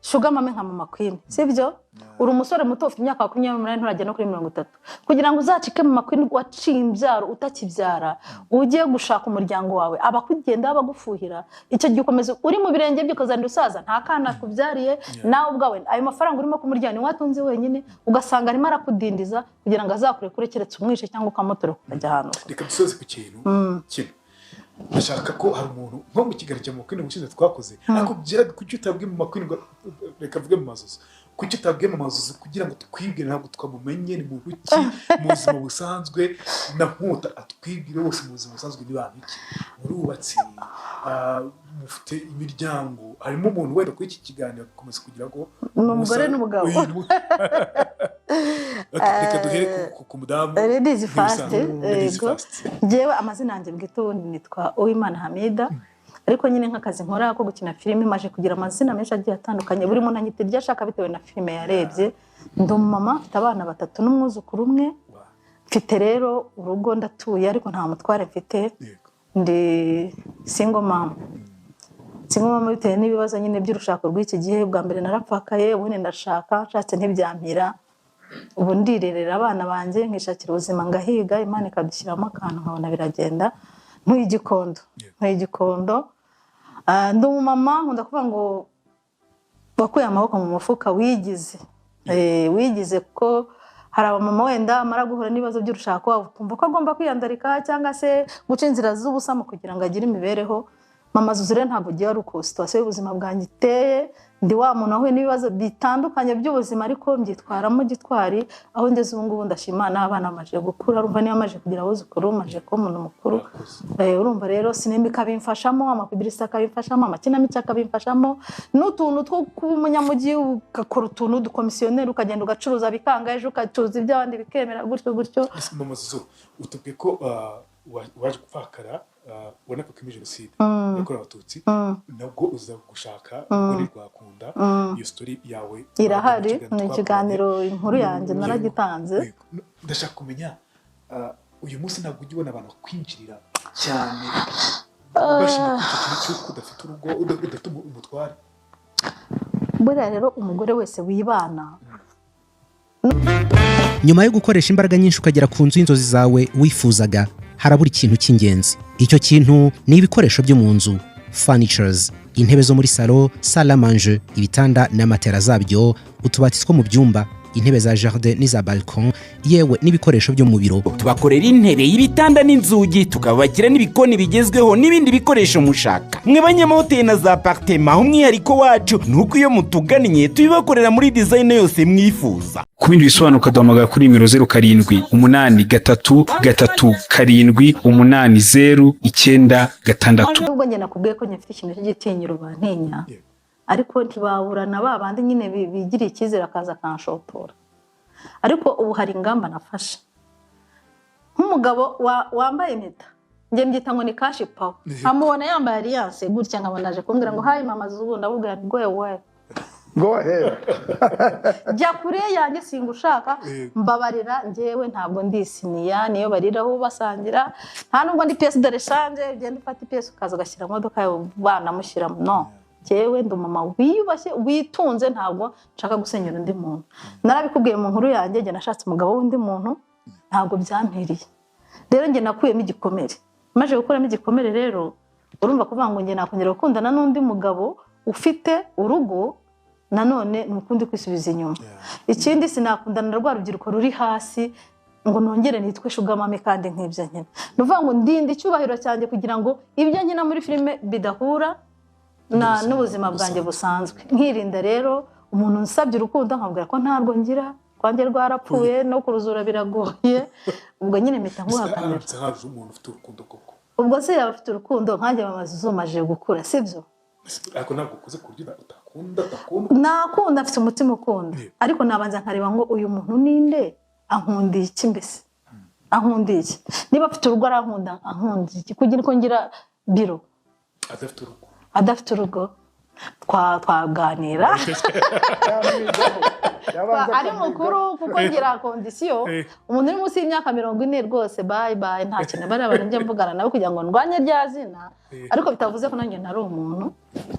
sugar mummy nka mama Queen, sibyo? Uri umusore muto, ufite imyaka 28, nturagera no kuri 30. Kugira ngo uzacike mama Queen waciye imbyaro, utakibyara, ujye gushaka umuryango wawe, abakugenda bagufuhira. Icyo gihe ukomeza uri mu birenge bye, ukazanira usaza nta kana akubyariye. Nawe ubwawe ayo mafaranga urimo kumurya ni watunze wenyine, ugasanga arimo arakudindiza kugira ngo azakurekure, keretse umwishe cyangwa ukamutoroka ukajya ahantu. Reka dusoze ku kintu kimwe. Ndashaka ko hari umuntu nko mu kiganiro cya mama Queen ubushize twakoze, ariko kuki utabwiye mama Queen ngo reka mvuge mu mazuzu, kuki utabwiye mu mazuzu kugira ngo twibwire? Ntabwo twamumenye ni muntu ki mu buzima busanzwe, na Nkuta atwibwire bose mu buzima busanzwe ni bantu ki, murubatse, mufite imiryango, harimo umuntu wenda kuri iki kiganiro agakomeza kugira ngo Ni umugore n'umugabo. Okay, reka duhere ku mudamu. Ladies first. Nk'ibisanzwe. Ladies Yego. first. Njyewe amazina yanjye bwite ubundi nitwa Uwimana Hamida, ariko nyine nk'akazi nkora ko gukina filime maje kugira amazina menshi agiye atandukanye. Buri muntu anyita iryo ashaka bitewe na filime yarebye. Ndi umumama, mfite abana batatu n'umwuzukuru umwe. Mfite rero urugo, ndatuye, ariko nta mutware mfite. Ndi single mama, single mama bitewe n'ibibazo nyine by'urushako rw'iki gihe. Bwa mbere narapfakaye, ubundi ndashaka, nshatse ntibyampira. Ubu ndirerera abana banjye, nkishakira ubuzima, ngahiga, Imana ikadushyiramo akantu nkabona biragenda. Ntuye Igikondo, ntuye Igikondo. Ndi umumama nkunda kuvuga ngo wakuye amaboko mu mufuka, wigize. Wigize, kuko hari abamama wenda amara guhura n'ibibazo by'urushako akumva ko agomba kwiyandarika cyangwa se guca inzira z'ubusamo kugira ngo agire imibereho. Mama Zuzu rero ntabwo ugiye ari uko situation y'ubuzima bwanjye iteye. Ndi wa muntu wahuye n'ibibazo bitandukanye by'ubuzima, ariko mbyitwaramo gitwari. Aho ngeze ubu ngubu ndashima, n'abana bamaze gukura. Urumva niba maje kugira abuzukuru, maje kuba umuntu mukuru. Urumva rero sinema ikabimfashamo, ama publicité akabimfashamo, amakinamico akabimfashamo, n'utuntu two kuba umunyamujyi, ugakora utuntu udukomisiyoneri, ukagenda ugacuruza bikanga, ejo ugacuruza iby'abandi bikemera, gutyo gutyo. Ese Mama Zuzu, utubwiye ko waje gupfakara, wanapfukamo jenoside yakorewe Abatutsi, nabwo uza gushaka, ubwo ntirwakunda. Iyo story yawe Irahari. mu kiganiro Ni twakoranye. ikiganiro, inkuru yanjye naragitanze. Yego. Ndashaka kumenya, uyu munsi ntabwo ujya ubona abantu bakwinjirira cyane bashingiye kuri icyo kintu cy'uko udafite urugo, udafite umutware? Buriya rero umugore wese wibana Nyuma yo gukoresha imbaraga nyinshi ukagera ku nzu y'inzozi zawe wifuzaga, harabura ikintu cy'ingenzi. Icyo kintu ni ibikoresho byo mu nzu, furnitures: intebe zo muri salo, salle à manger, ibitanda na matera zabyo, utubati two mu byumba, intebe za jardin n'iza balcon, yewe n'ibikoresho byo mu biro. Tubakorera intebe, ibitanda n'inzugi, tukabakira n'ibikoni bigezweho n'ibindi bikoresho mushaka. Mwe banyamahoteli na za apartema, umwihariko wacu ni uko iyo mutugannye tubibakorera muri design yose mwifuza. Ku bindi bisobanuro ukaduhamagara kuri nimero 0783337809 6. Nubwo njye nakubwiye ko nyafite ikintu cy'igitinyiro, bantinya, ariko ntibaburana ba bandi nyine bigiriye icyizere akaza akanshotora. Ariko ubu hari ingamba nafashe. Nk'umugabo wambaye impeta, njye mbyita ngo ni cash power, nkamubona yambaye alliance gutya, nkabona aje kumbwira ngo: "Hi Mama Zuzu," ndamubwira nti: "Go away." Go ahead. Jya kure yanjye, singushaka, mbabarira. Njyewe ntabwo ndi isiniya niyo bariraho basangira, nta nubwo ndi pièce de rechange ugenda ufata i pièce ukaza ugashyira mu modoka yawe banamushyiramo. No, njyewe ndi umumama wiyubashye, witunze, ntabwo nshaka gusenyera undi muntu. Narabikubwiye mu nkuru yanjye, njye nashatse umugabo w'undi muntu, ntabwo byampiriye. Rero njye nakuyemo igikomere. Maze gukuramo igikomere rero, urumva kuvuga ngo njye nakongera gukundana n'undi mugabo ufite urugo, nanone ni ukundi kwisubiza inyuma. Ikindi, sinakundana na rwa rubyiruko ruri hasi ngo nongere nitwe sugar mummy kandi nk'ibyo nkina. Ni ukuvuga ngo ndinde icyubahiro cyanjye kugira ngo ibyo nkina muri filime bidahura n'ubuzima bwanjye busanzwe. Nkirinda rero umuntu unsabye urukundo, nkabwira ko ntarwo ngira, rwanjye rwarapfuye, no kuruzura biragoye. Ubwo nyine mpita nkuhakanira. Haramutse haje umuntu ufite urukundo koko? Ubwo se yaba afite urukundo nkanjye Mama Zuzu maje gukura, sibyo? Ariko ntabwo ukuze ku buryo utakunda, utakundwa? Nakunda, afite umutima ukunda, ariko nabanza nkareba ngo uyu muntu ninde, ankundiye iki? Mbese ankundiye iki? Niba afite urugo arankunda, ankundiye iki kugira ko ngira biro? Adafite urugo. Adafite urugo twaganira. Yabanza Ari mukuru, kuko ngira condition: umuntu uri munsi y'imyaka 40 rwose, bye bye, nta kintu. Bariya bantu njya mvugana nabo kugira ngo ndwanye rya zina, ariko bitavuze ko nanjye ntari umuntu.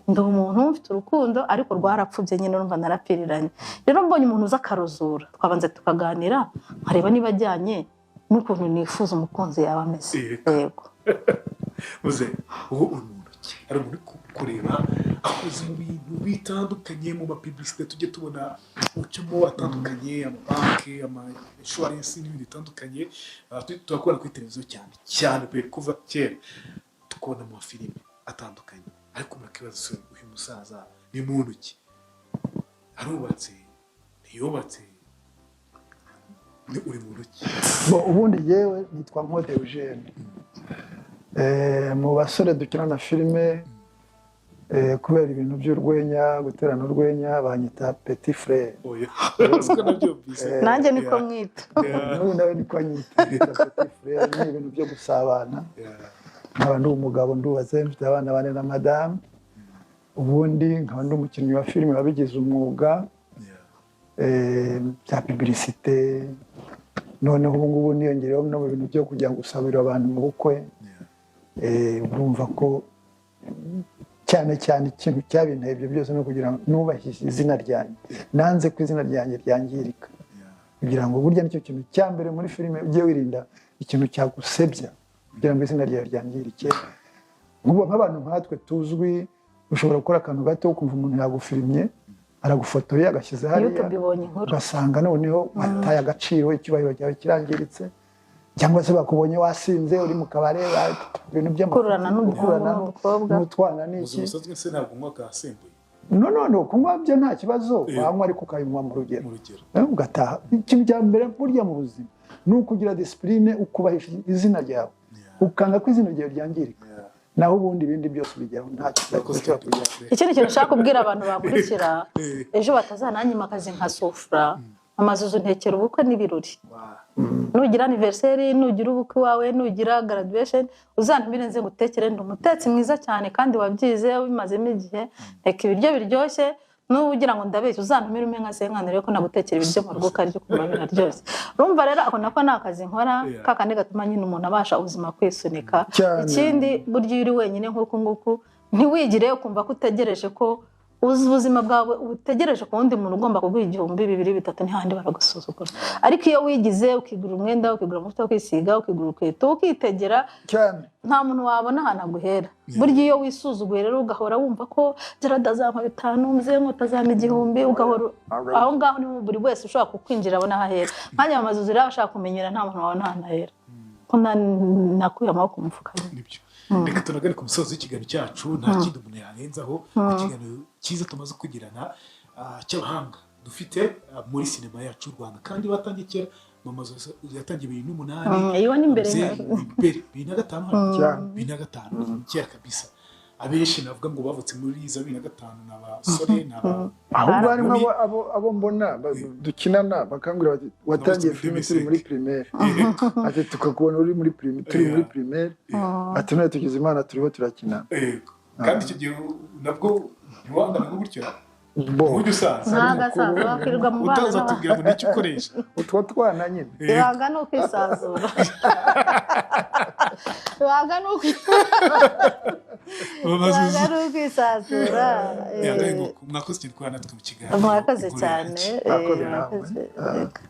Ndi umuntu mfite urukundo, ariko rwarapfubye nyine, urumva narapiriranye. Rero mbonye umuntu uza akaruzura, twabanza tukaganira, nkareba niba ajyanye n'ukuntu nifuza umukunzi yaba ameze. Yego. Uze ubu uri muntu ki? Hari umuntu uri kureba akoze mu bintu bitandukanye, mu ma publicité tujye tubona ucamo atandukanye, amabanki, ama insurance n'ibindi bitandukanye. Turakubona kuri televiziyo cyane cyane pe, kuva kera tukubona mu mafilime atandukanye, ariko murakibaza se uyu musaza ni muntu ki? Arubatse, ntiyubatse, ni uri muntu ki? Bo, ubundi yewe nitwa Nkode Eugene. Mu basore dukinana filime, kubera ibintu by'urwenya, guterana urwenya, banyita petit frère. Oya, siko nabyumvise. Nanjye niko mwita. N'ubu nawe niko anyita, yita petit frère. Ni ibintu byo gusabana. Nkaba ndi umugabo, ndubatse, mfite abana bane na madamu. Ubundi nkaba ndi umukinnyi wa filime wabigize umwuga, bya publicité. Noneho ubu ngubu niyongereyeho no mu bintu byo kujya gusabira abantu mu bukwe. Urumva ko cyane cyane ikintu cyabinteye ibyo byose ni ukugira ngo nubahishe izina ryanjye. Nanze ko izina ryanjye ryangirika, kugira ngo burya nicyo kintu cya mbere muri filime, ujye wirinda ikintu cyagusebya kugira ngo izina ryawe ryangirike. Nk'ubu nk'abantu nkatwe tuzwi, ushobora gukora akantu gato ukumva umuntu yagufirimye, aragufotoye, agashyize hariya, YouTube ibonye inkuru. Ugasanga noneho wataye agaciro, icyubahiro cyawe kirangiritse. Cyangwa se bakubonye wasinze, uri mu kabare, ibintu Gukururana n'uduhungu gukururana n'udukobwa. n'utwana Ubuzima n'iki. busanzwe se ntabwo unywa agasembuye? No, kunywa byo nta kibazo, wanywa ariko ukayinywa mu rugero. Mu rugero. Ugataha. Ikintu cya mbere burya mu buzima ni ukugira discipline, ukubahisha izina ryawe, ukanga ko izina ryawe ryangirika. Naho ubundi ibindi byose ubigeraho, nta kibazo ushobora kugeraho. Ikindi kintu nshaka kubwira abantu bakurikira, ejo batazananyima akazi nka sofura amazuzu, ntekera ubukwe n'ibirori. Nugira anniversaire, nugira ubukwe iwawe, nugira graduation, uzantumire nze ngutekere. Ndi umutetsi mwiza cyane kandi wabyize, ubimazemo igihe. Reka ibiryo biryoshye. N'ubu ugira ngo ndabeshya, uzantumire umpe nka cinquante ko nagutekera ibiryo mu rugo ukarya ukumva biraryoshye. Urumva rero ako nako ni akazi nkora, ka kandi gatuma nyine umuntu abasha ubuzima kwisunika. Cyane. Ikindi, burya iyo uri wenyine nk'uku nguku, ntiwigire ukumva ko utegereje ko uzi ubuzima bwawe utegereje ku wundi muntu ugomba kuguha igihumbi, bibiri, bitatu, n'ahandi baragusuzugura. Ariko iyo wigize, ukigura umwenda, ukigura amavuta yo kwisiga, ukigura urukweto, ukitegera, cyane, nta muntu wabona ahantu aguhera. Burya iyo wisuzuguye rero, ugahora wumva ko Gerard azampa bitanu, muzehe utazampa igihumbi, ugahora aho ngaho, niho buri wese ushobora kukwinjira abona aho ahera. Nkanjye mu mazu rero ashaka kumenyera, nta muntu wabona ahantu ahera ko nakuye amaboko mu mufuka nyine. Nibyo. Reka tunagane ku musozo w'ikiganiro cyacu. Nta kindi umuntu yarenzaho ku kiganiro cyiza tumaze kugirana, cy'abahanga dufite muri sinema yacu y'u Rwanda, kandi batangiye kera. Mama yatangiye 2008. Iyo ni imbere. Mzee, imbere 2005 hano. Cyane. 2005, kera kabisa. Abenshi navuga ngo bavutse muri za 2005 ni abasore, ni aba Ahubwo harimo abo mbona dukinana bakambwira bati: "Watangiye filime turi muri primaire," ati: "Tukakubona uri muri primaire, turi muri primaire," ati: "None tugize Imana turiho turakinana." Yego. Kandi icyo gihe nabwo ntiwanganaga gutyo. Bo. Ujya usaza. Ntagasaza wakwirirwa mu bana. Utaza tubwira ngo nicyo ukoresha. Utwo twana nyine. Ibanga ni ukwisazura, ibanga ni ukwisazura. Yagaye ngo mwakoze ikintu kubana natwe mu kiganiro. Murakoze Inkuru cyane. yacu. Murakoze namwe. Murakoze. Yego.